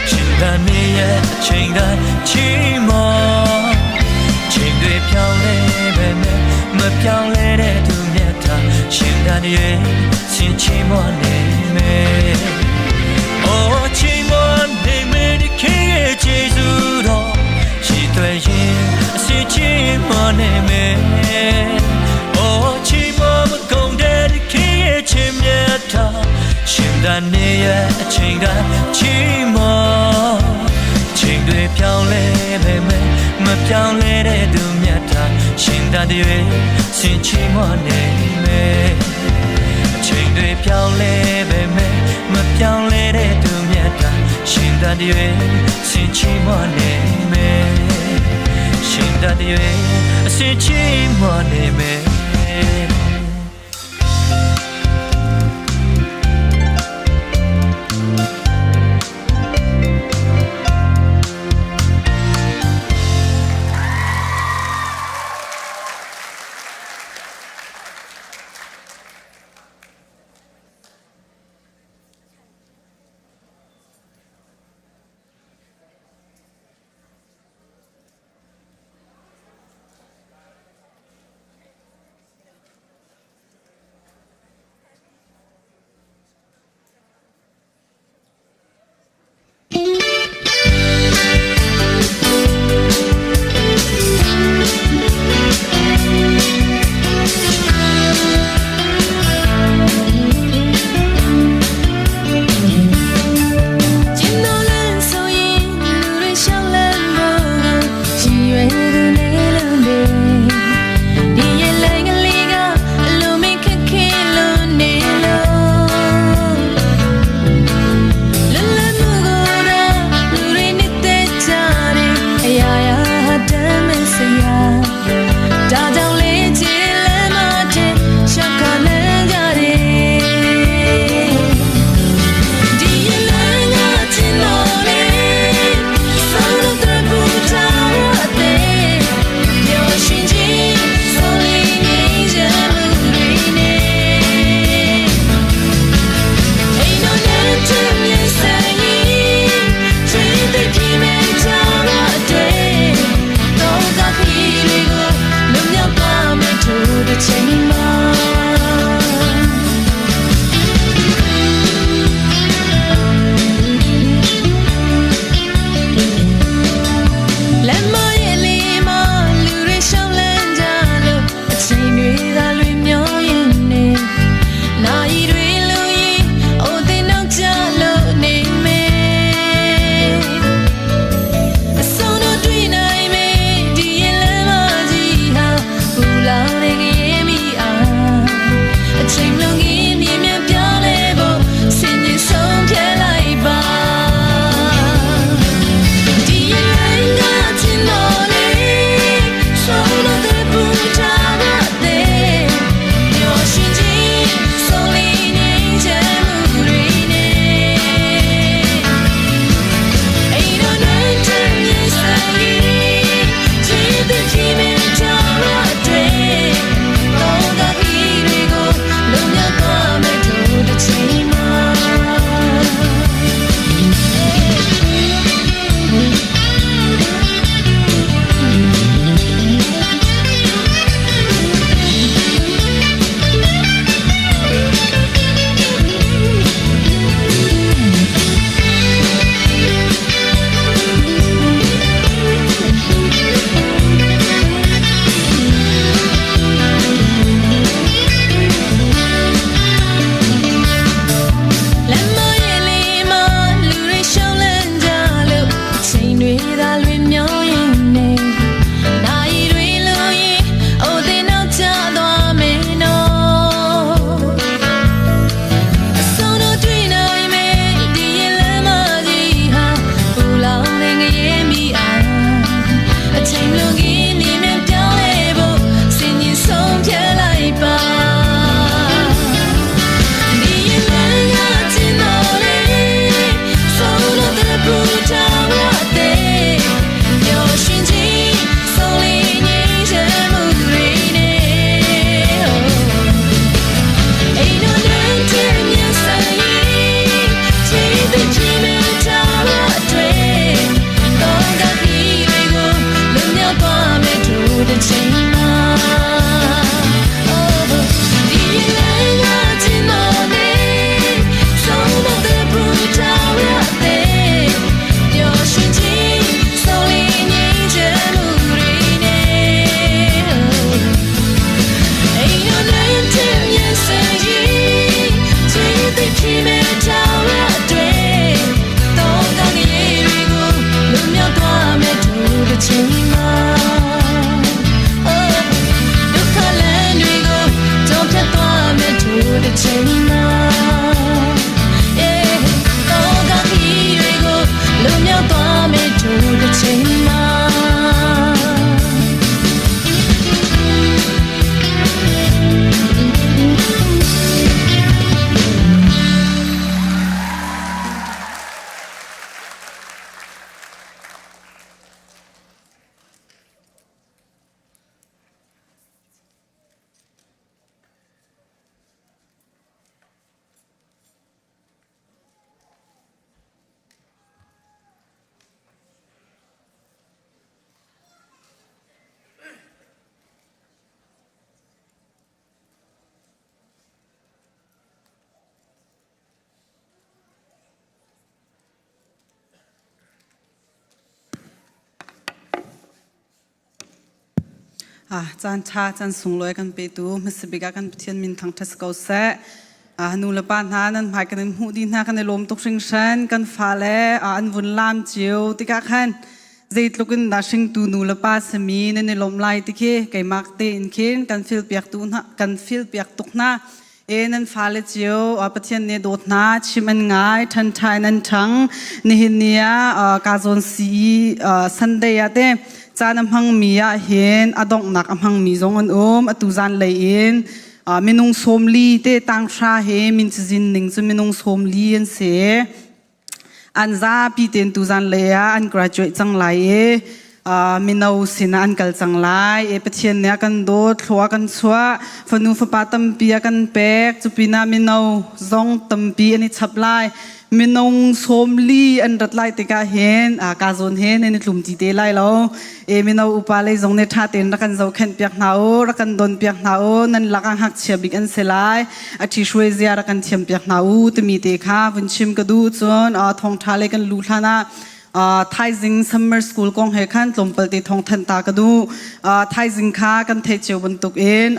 ရှင်သန်နေရဲ့အချိန်တိုင်းချီမောချိန်တွေပြောင်းလဲပဲမဲ့မပြောင်းလဲတဲ့သူမြတ်တာရှင်သန်ရဲ့စင်ချီမောနေမယ်အော်ချီမောနေမယ်ဒီခေတ်ရဲ့ကျေးဇူးတော်ရှိတွေ့ရင်အစီချီမောနေမယ်အော်ချီမောမကုန်တဲ့ဒီခေတ်ရဲ့ချစ်မြတ်တာရှင်သန်နေရဲ့အချိန်တိုင်းချီမောချိန်တွေပြောင်းလဲပဲမဲ့မပြောင်းလဲတဲ့သူမြတ်တာရှင်သန်တဲ့စင်ချီမောနေမယ်ချိန်တွေပြောင်းလဲပဲမဲ့မပြောင်းလဲတဲ့သူမြတ်တာရှင်သန်တဲ့စင်ချီမောနေမယ်ရှင်သန်တဲ့စင်ချီမောနေမယ် ချိန်မှာ Yeah တော့ကခီးတွေကိုလွန်မြောက်သွားမယ်တို့တစ်ချိန်မှာ Ah, caan ṭha caan sunglawi kan petu hmasabik ah kan Pathian min thangṭhat si ko seh. Ah, nu le pa hna nan hmai kan in hmuh dih hna kan i lawm tuk hringhran. Kan fale ah, an vun lam cio tikah khan zeitluk in dah hringtu nu le pa simi nan i lawmh lai ti khi keimah tein khin kan feel piak tu hna kan feel piak tuk hna. E nan fale cio Pathian nih dawt hna chim an ngai ṭhan ṭha in an ṭhang nihin ni ah ka zawn si Sunday ah te caan a hmangmi ah hin a donghnak a hmangmi zong an um atu zan lei in minung 40 te tanghra he min cazin ning cu minung 40 an si An zapi tein tuzan lei ah an graduate cang lai i mino sinah an kal cang lai. E Pathian nih a kan dawt, thlua a kan chuah, fanu fapa tampi a kan pek. Cupinah mino zong tampi an i chap lai. Minung 40 an rat lai tikah hin ka zawn he nan i tlum ti te lai lo. E mino upa lei zong nih ṭha tein rak kan zohkhenh piak hna u, rak kan don piak hna u, nan lakah ngakchia bik an si lai. A ṭhihruai zia rak kan thiam piak hna u timi te kha vun chim ka duh. Cun thawngṭha lei kan luh hlan ah thaizing summer school kong he khan tlawmpal te thawng thanh ta ka duh. Thaizing kha kan theih cio bantukin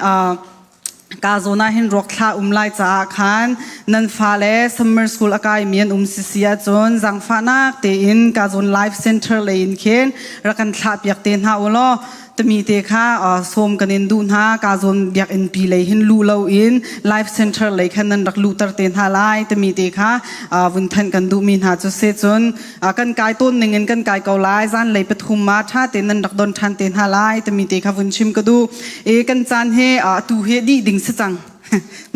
ka zawn ah hin ruak thla um lai caah khan nan fale summer school a kaimi an um sisi ahcun zaangfahnak tein ka zawn life center lei in khin rak kan thlah piak te hna u law timi te kha sawm kan in duh hna ka zawn biakinn pi lei hin lu lo in life center lei khan nan rak luhter te hna lai timi te kha vun thanh kan duhmi hna cu se cun kan kai tawn ning in kan kai ko lai zan lei pathum ma tha te nan rak don than te hna lai timi te kha vun chim ka duh e kan caan he atu he dih ding si cang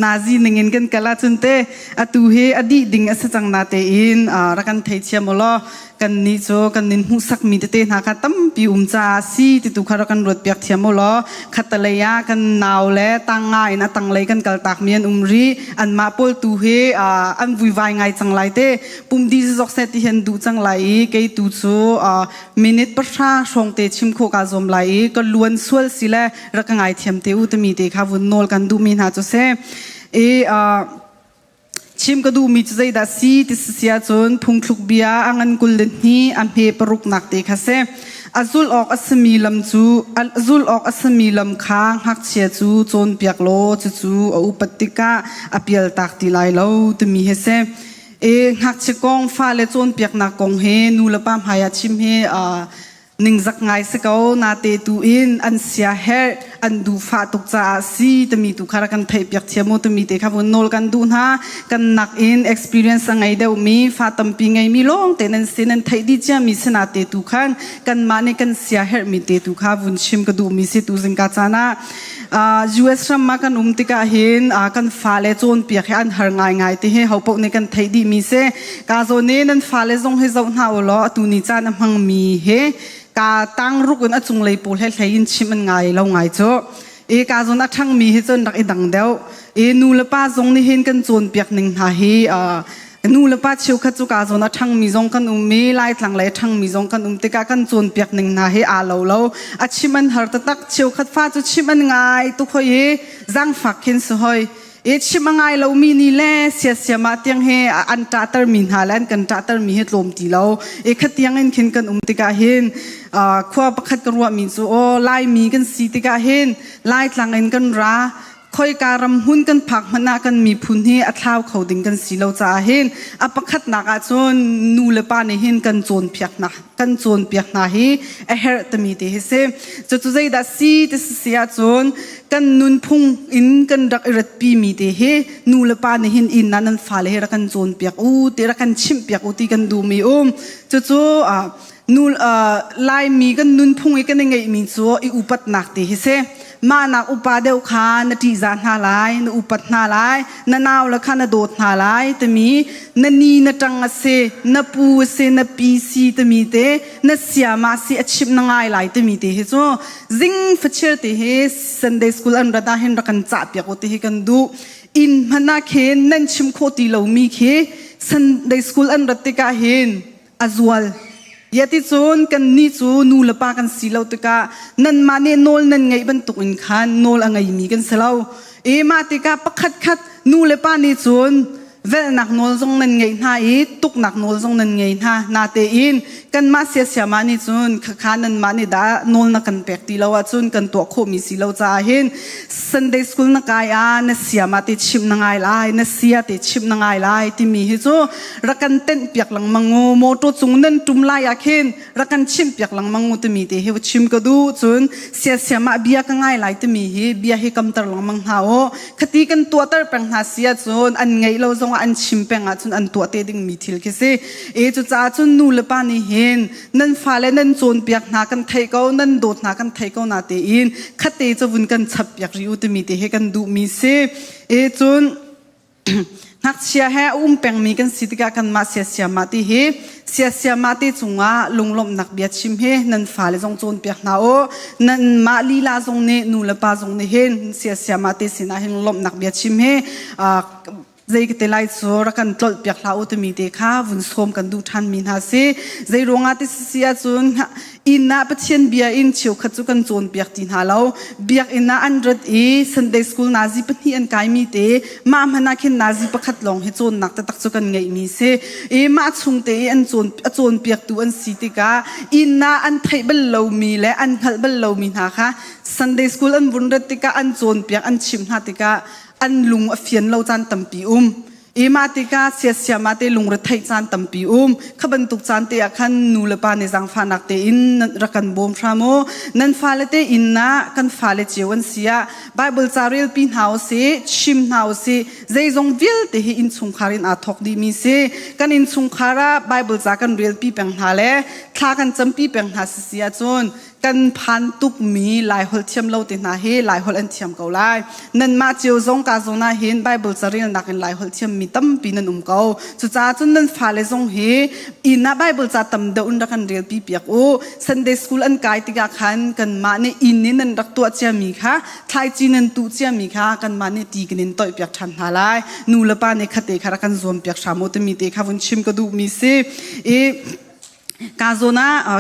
nazi ning in kan kal ahcun te atu hi a dih ding a si cang na tein rak kan thei thiam law kan nih cu kan nin hmuhsak mi tete hna kha tampi um caah si ti tu kha rak kan ruat piak thiam law khatalei ah kan nau le tang nga in a tanglei kan kal tak mi an um ri anmah pawl tu hi an vuivai ngai cang lai te pum di zok se ti hian duh cang lai i kei tu cu minute 10 hrawng te chim khawh ka zuam lai i ka luan sual si le rak ka ngaithiam te u timi te kha vun nawl kan duhmi hna cu si i chim ka duhmi cu zeidah si ti si ahcun phungthluk bia a ngan 22 a hme paruknak te kha si a zul awk a simi lam cu a zul awk a simi lam kha ngakchia cu cawnpiak law cucu a upat tikah a pialtak ti lai lo timi hi si e ngakchia kong fale cawnpiaknak kong he nu le pa hmai ah chim hi ningzak ngai si ko nate tu in an sia herh an duhfah tuk caah si timi tu kha kan theih piak thiam u timi te kha vun nawl kan duh hna kan nak in experience a ngei deuh mi fa tampi ngei mi lawng te nan sin nan theih dih cia mi sina te tu khan kanmah nih kan sia herh mi te tu kha vun chim ka duh mi si tu zingka caan ah US ram ah kan um tikah hin kan fale cawnpiak hi an har ngai ngai ti hi hopoh nih kan theih dih mi si Ka zawn i nan fale zong hi zoh hna u law atu ni caan a hmangmi hi ka tang ruk in a cunglei pawl he hlei in chim an ngai lo ngai cu. I ka zawn a ṭhangmi hi cun rak i dang deuh. I nu le pa zong nih hin kan cawnpiak ning hna hi nu le pa cheukhat cu ka zawn a ṭhangmi zong kan um i Laitlang lei a ṭhangmi zong kan um tikah kan cawnpiak ning hna hi aa lo lo. A chim an har taktak. Cheukhat fa cu chim an ngai tuk hoi i zaangfak khin si hoi. E chim a ngai lomi ni le siasiam ah tiang he an ṭahtermi hna le an kan ṭahtermi hi tlawm ti lo. E khat tiang in khin kan um tikah hin khua pakhat ka ruahmi cu aw Laimi kan si tikah hin Laitlang in kan ra. Khoika ram hmun kan phak hmanh ah kan miphun hi a thlau kho ding kan si lo caah hin a pakhatnak ah cun nu le pa nih hin kan cawnpiak hna kan cawnpiak hna hi a herh timi te hi si. Cucu zeidah si ti si ahcun kan nunphung in kan rak i ratpi mi te hi nu le pa nih hin inn ah nan fale hi rak kan cawnpiak u ti rak kan chimhpiak u ti kan duhmi um. Cucu nu Laimi kan nunphung i kan i ngeihmi cu i upatnak ti hi si. Mah nak upa deuh kha na ṭihzah hna lai, na upat hna lai, na nau le kha na dawt hna lai timi na ni na ṭang a si, na pu a si, na pi si timi te, na siama si a chimh na ngai lai timi te hi cu zing fachir te hi Sunday school an rat ah hin rak kan cah piak u ti hi kan duh. Inn hmanh ah khin nan chim khawh ti lomi khi Sunday school an rat tikah hin a zual. Yati cun kannih cu nu le pa kan si lo tikah nanmah nih nawl nan ngeih bantuk in khan nawl a ngeimi kan si lo. E mah tikah pakhat khat nu le pa nih cun velhnak nawl zong nan ngeih hna i tuknak nawl zong nan ngei hna. Natein kanmah siasiamah nih cun khakha nanmah nih dah nawl na kan pek ti lo ahcun kan tuah khawhmi si lo caah hin Sunday school na kai ah na siamah te chimh na ngai lai, na sia te chimh na ngai lai timi hi cu rak kan tenh piak lengmang u motor cung nan tum lai ah khin rak kan chimh piak lengmang u timi te hi chim ka duh cun siasiam ah bia ka ngai lai timi hi bia hi kamter lengmang hna u khati kan tuahter peng hna si ahcun an ngeih lo zong ah an chim peng ahcun an tuah te ding mi thil khi si e cucaah cun nu le pa nih hin nan fale nan cawnpiak hna kan theih ko nan dawt hna kan theih ko na tein khate cu vun kan chap piak ri u timi te hi kan duh mi si e cun Ngakchia he a um pengmi kan si tikah kanmah siasiamah ti hi siasiamah te cungah lunglawmhnak bia chim hi nan fale zong cawnpiak hna u. Nanmah lila zong nih nu le pa zong nih hin siasiamah te sinah hin lawmhnak bia chim hi zei ka te lai cu rak kan tlolh piak hlah u timi te kha vun sawm kan duh ṭhan mi hna si. Zei ruangah ti si ahcun Inn ah Pathian bia in cheukhat cu kan cawnpiak ti hna lo. Biakinn ah an rat i Sunday school nazi pahnih an kaimi te mah hmanh ah khin nazi pakhat lawng hi cawnnak taktak cu kan ngeihmi si. I mah chung te i an cawn a cawnpiaktu an si tikah inn ah an theih bal lomi le an hngalh bal lomi hna kha Sunday school an vun rat tikah an cawnpiak an chimh hna tikah an lung a fian lo caan tampi um. Ima tikah siasiama te lungretheih caan tampi um. Kha bantuk caan te ah khan nu le pa nih zaangfahnak tein rak kan bawm hram u. Nan fale te inn ah kan fale cio an si ah Bible ca relpi hna u si, chim hna u si. Zeizong vialte hi innchungkhar in aa thawk dihmi si. Kan innchungkhar ah Bible ca kan relpi peng hna le thla kan campi peng hna si si ahcun kan phan tukmi Laiholh thiam lo te hna hi Laiholh an thiam ko lai. Nanmah cio zong ka zawn ah hin Bible carelnak in Laiholh thiammi tampi nan um ko. Cucaah cun nan fale zong hi inn ah Bible ca tam deuh in rak kan relpi piak u. Sunday school an kai tikah khan kanmah nih inn in nan rak tuah ciami kha thlaici nan tuh ciami kha kanmah nih ti kan in toih piak ṭhan hna lai. Nu le pa nih khate kha rak kan zuam piak hram u timi te kha vun chim ka duhmi si. I Ka zawn ah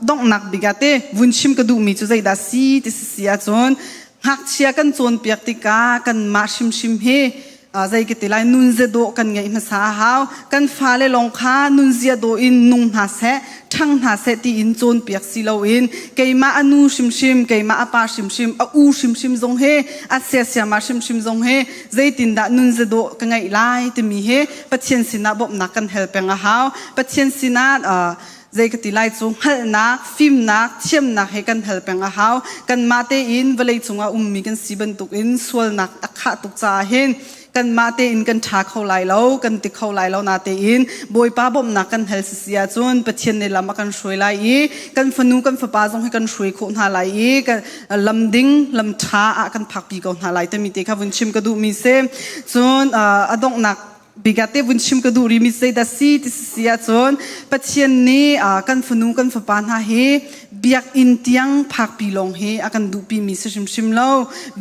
donghnak bik ah te vun chim ka duhmi cu zeidah si ti si ahcun ngakchia kan cawnpiak tikah kanmah hrimhrim hi zei ka ti lai nunzia dawh kan ngeih hmasa a hau. Kan fale lawng kha nunzia dawh in nung hna seh, ṭhang hna seh tiin cawnpiak si loin keimah a nu hrimhrim, keimah a pa hrimhrim, a u hrimhrim zong hi, a siasiama hrimhrim zong hi zeitindah nunzia dawh ka ngeih lai timi hi Pathian sinah bawmhnak kan hal peng a hau. Pathian sinah zei ka ti lai cu hngalhnak, fimnak, thiamnak he kan hal peng a hau. Kanmah tein vawlei cungah ummi kan si bantukin sualnak a khah tuk caah hin kanmah tein kan ṭha kho lai lo, kan ti kho lai lo natein Bawipa bawmhnak kan hal sisi ahcun Pathian nih lam a kan hruai lai i kan fanu kan fapa zong hi kan hruai khawh hna lai i lam ding lam ṭha ah kan phakpi ko hna lai timi te kha vun chim ka duhmi si. Cun a donghnak bigate vun chim ka duh rimi zeidah si ti si ahcun Pathian nih kan fanu kan fapa hna hi biakinn tiang phakpi lawng hi a kan duhpi mi si hrimhrim lo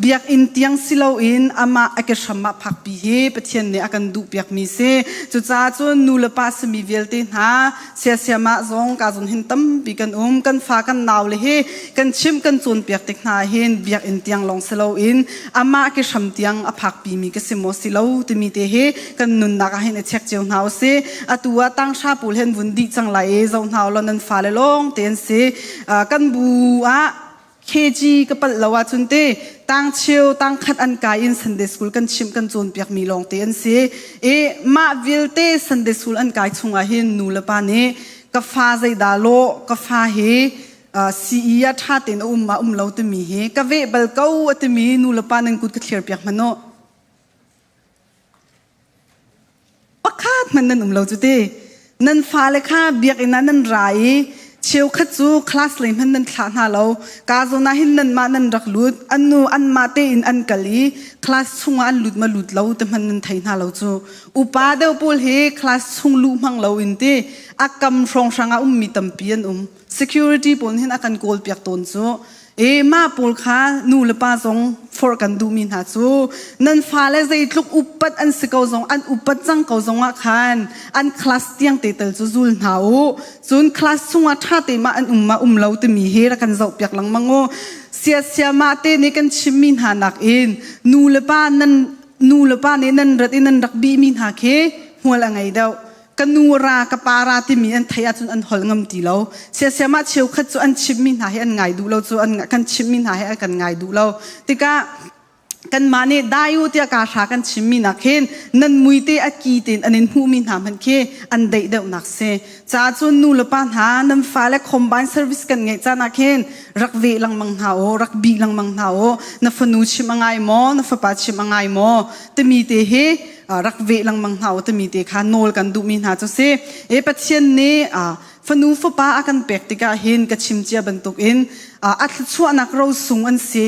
biakinn tiang si loin amah a ke hram ah phakpi hi Pathian nih a kan duhpiak mi si cucaah cun nu le pa simi vialte hna siasiam ah zong ka zon hin tampi kan um kan fa kan nau le hi kan chimh kan cawnpiak tik hna hin biakinn tiang lawng si loin amah ke hram tiang a phakpi mi ka si maw si lo timi te hi kan nunnak ah hin i check cio hna u si atu ah tanghra pawl hen vun dih cang lai i zo hna law nan fale lawng te an si kan bu ah. KG ka palh lo ahcun te tang cheu tang khat an kai in Sunday school kan chimh kan cawnpiak mi lawng te an si. I mah vialte Sunday school an kai chung ah hin nu le pa nih ka fa zeidah lawh ka fa hi CE ah ṭha tein a um ma um lo timi hi ka veh bal ko a timi nu le pa nan kut ka thlir piak hmanh u. Pakhat hmanh nan um lo cu ti. Nan fale kha biakinn ah nan ra i cheukhat cu class lei hmanh nan thlah hna lo. Ka zawn ah hin nanmah nan rak lut. An nu anmah tein an kal i class chungah an lut ma lut lo ti hmanh nan thei hna lo cu. Upa deuh pawl hi class chung luh hmang lo in ti a kam hrawnghrang ah ummi tampi an um. Security pawl hin a kan kawl piak tawn cu. E mah pawl kha nu le pa zong forh kan duhmi hna cu nan fale zeitluk upat an si ko zong an upat cang ko zong ah khan an class tiang te tel cu zul hna u. Cun class chungah ṭha te ma an um ma um lo timi hi rak kan zoh piak lengmang u. Siasia mah te nih kan chimmi hna nakin nu le pa nan nu le pa nih nan rat i nan rak bihmi hna khi hmual a ngei deuh. Ka nu ra ka pa ra timi an theih ahcun an holh ngam ti lo. Siasiam ah cheukhat cu an chimmi hna hi an ngai duh lo cu an kan chimmi hna hi an kan ngai duh lo. Tikah kanmah nih dai u tiah ka hra kan chimmi nak hin nan mui te a ki tein an in hmuhmi hna hmanh khi an deih deuhnak si. Caah cun nu le pa hna nan fale combine service kan ngeih caan ah khin rak veh lengmang hna u, rak bih lengmang hna u. Na fanu chim a ngai maw, na fapa chim a ngai maw timi te hi rak veh lengmang hna u timi te kha nawl kan duhmi hna cu si. E Pathian nih fanu fapa a kan pek tikah hin ka chim cia bantukin a thluachuahnak rosung an si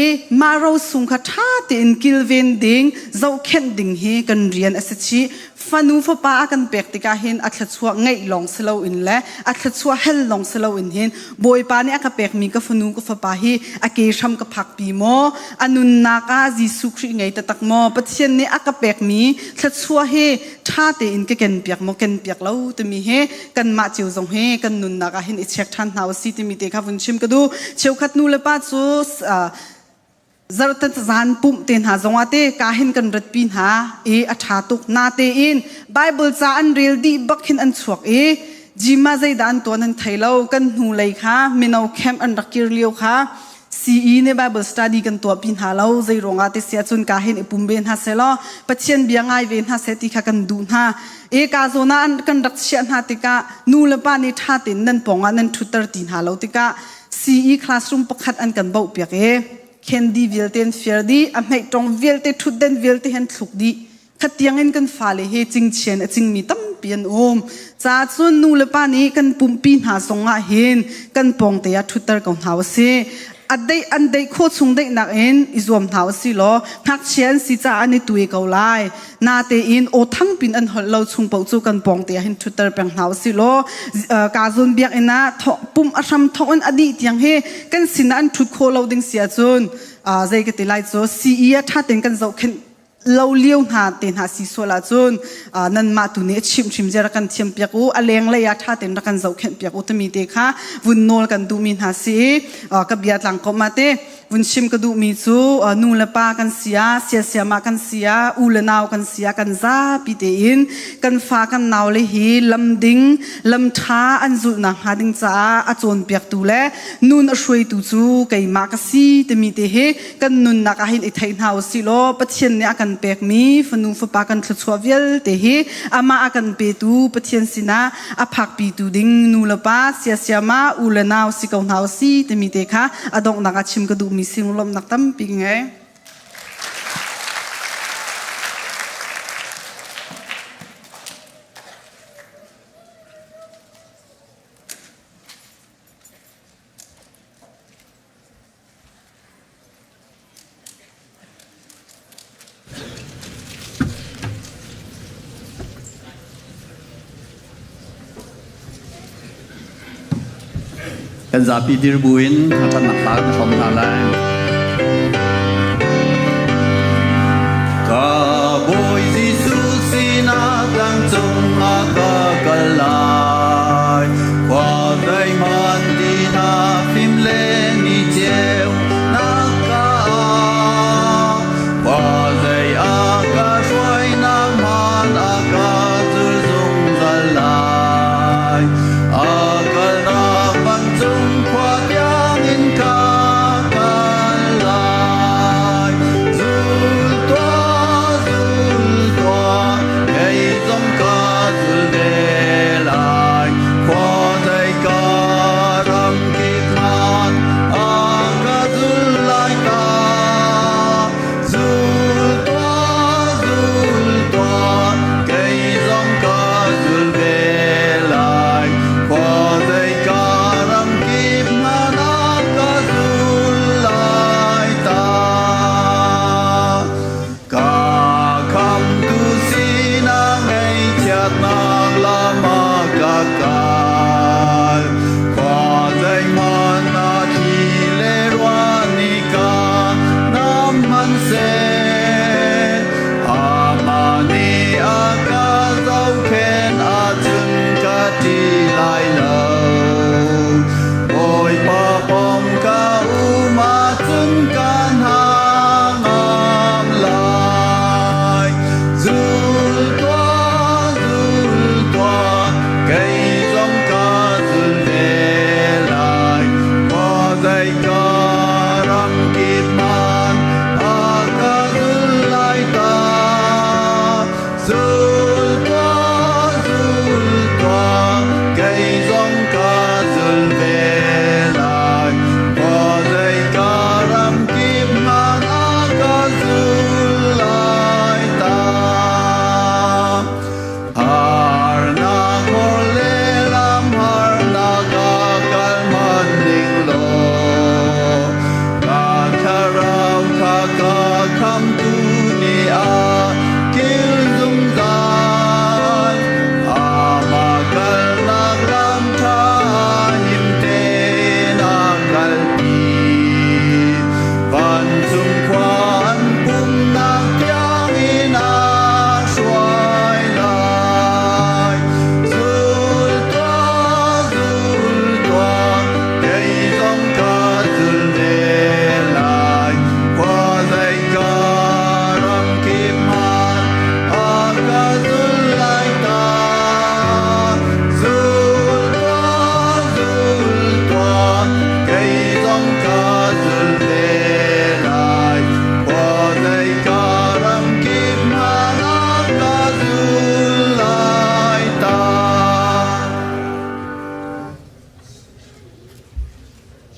i mah rosung kha ṭha tein kilven ding zohkhenh ding hi kan rian a si chih. Fanu fapa a kan pek tikah hin a thluachuah ngeih lawng si loin le a thluachuah hel lawng si loin hin Bawipa nih a ka pekmi ka fanu ka fapa hi a ke hram ka phakpi maw? A nunnak ah Jesuh Khrih ngei taktak maw? Pathian nih a ka pekmi thluachuah hi ṭha tein ka ken piak maw ken piak lo timi hi kanmah cio zong hi kan nunnak ah hin i check ṭhan hna usih timi te kha vun chim ka duh. Cheukhat nu le pa cu zarhte zan pumh te hna zongah te ka hin kan ratpi hna i a ṭha tuk. Natein Bible ca an rel dih bak hin an chuak i Jima zeidah an tuan an thei lo. Kan hnu lei kha mino camp an rak kir lio kha CE nih Bible study kan tuahpi hna lo. Zei ruangah ti si ahcun ka hin i pum ve hna seh law Pathian bia ngai ve hna seh ti kha kan duh hna. E ka zawn ah kan rak chiah hna tikah nu le pa nih ṭha tein nan pawng ah nan ṭhutter ti hna lo tikah CE classroom pakhat an kan bauh piak i candy vialte an fir dih, a hmeih-tong vialte, ṭhutden vialte han thluk dih. Khatiang in kan fale hi cingchian a cingmi tampi an um. Ca cun nu le pa nih kan pumpi hna zong ah hin kan pawngte ah ṭhutter ko hna usih. A deih an deih khawh chung deihnak in i zuam hna usih law ngakchia an si caah an i tui ko lai. Natein aw thang pin an holh lo chung paoh cu kan pawngte ah hin ṭhutter peng hna usih law ka zawn biakinn ah pumh a hram thawk in a dih tiang hi kan sinah an ṭhut khawh lo ding si ahcun zei ka ti lai cu CE a ṭha tein kan zohkhenh lo lio hna te hna si sual ahcun nanmah tu nih a chimh hrim zia rak kan thiam piak u, a leng lei ah ṭha tein rak kan zohkhenh piak u timi te kha vun nawl kan duhmi hna si i ka bia tlang ko ma te vun chim ka duhmi cu nu le pa kan si ah, siasiam ah kan si ah, u le nau kan si ah kan zapi tein kan fa kan nau le hi lam ding lam ṭha an zulhnak hnga ding caah a cawnpiaktu le nun a hruaitu cu keimah ka si timi te hi kan nunnak ah hin i thei hna usih law Pathian nih a kan pekmi fanu fapa kan thluachuah vialte hi amah a kan petu Pathian sinah a phakpitu ding nu le pa siasiam ah u le nau si ko hna usih timi te kha a donghnak ah chim ka duhmi sing lawmhnak tampi ka ngei. Kan zapi dir buin thangṭhatnak hla kan hrawm hna lai. Ka Bawi Jesuh sinah tlangcung ah ka kal lai. Khua zeihmanh ti na fim le ni ceu na ka Khua zei a ka hruai nangman a ka zul zungzal lai. A kalnak vancung khua tiangin ka.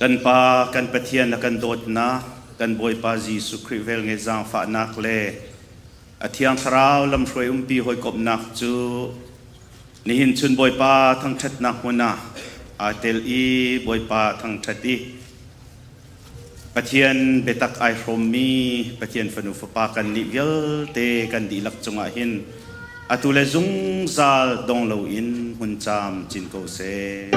Kan Pa, kan Pathian na kan dawtnak, kan Bawipa Jesuh Khrih velnge zaangfahnak le a Thiang Thlarau lamhruai umpi hawikomhnak cu nihin chun Bawipa thangṭhatnak hmun ah aa tel i Bawipa thangṭhat i Pathian biatak ai hrawmmi Pathian fanu fapa kan nih vialte kan dihlak cungah hin atu le zungzal dong loin hmun caam cin ko seh.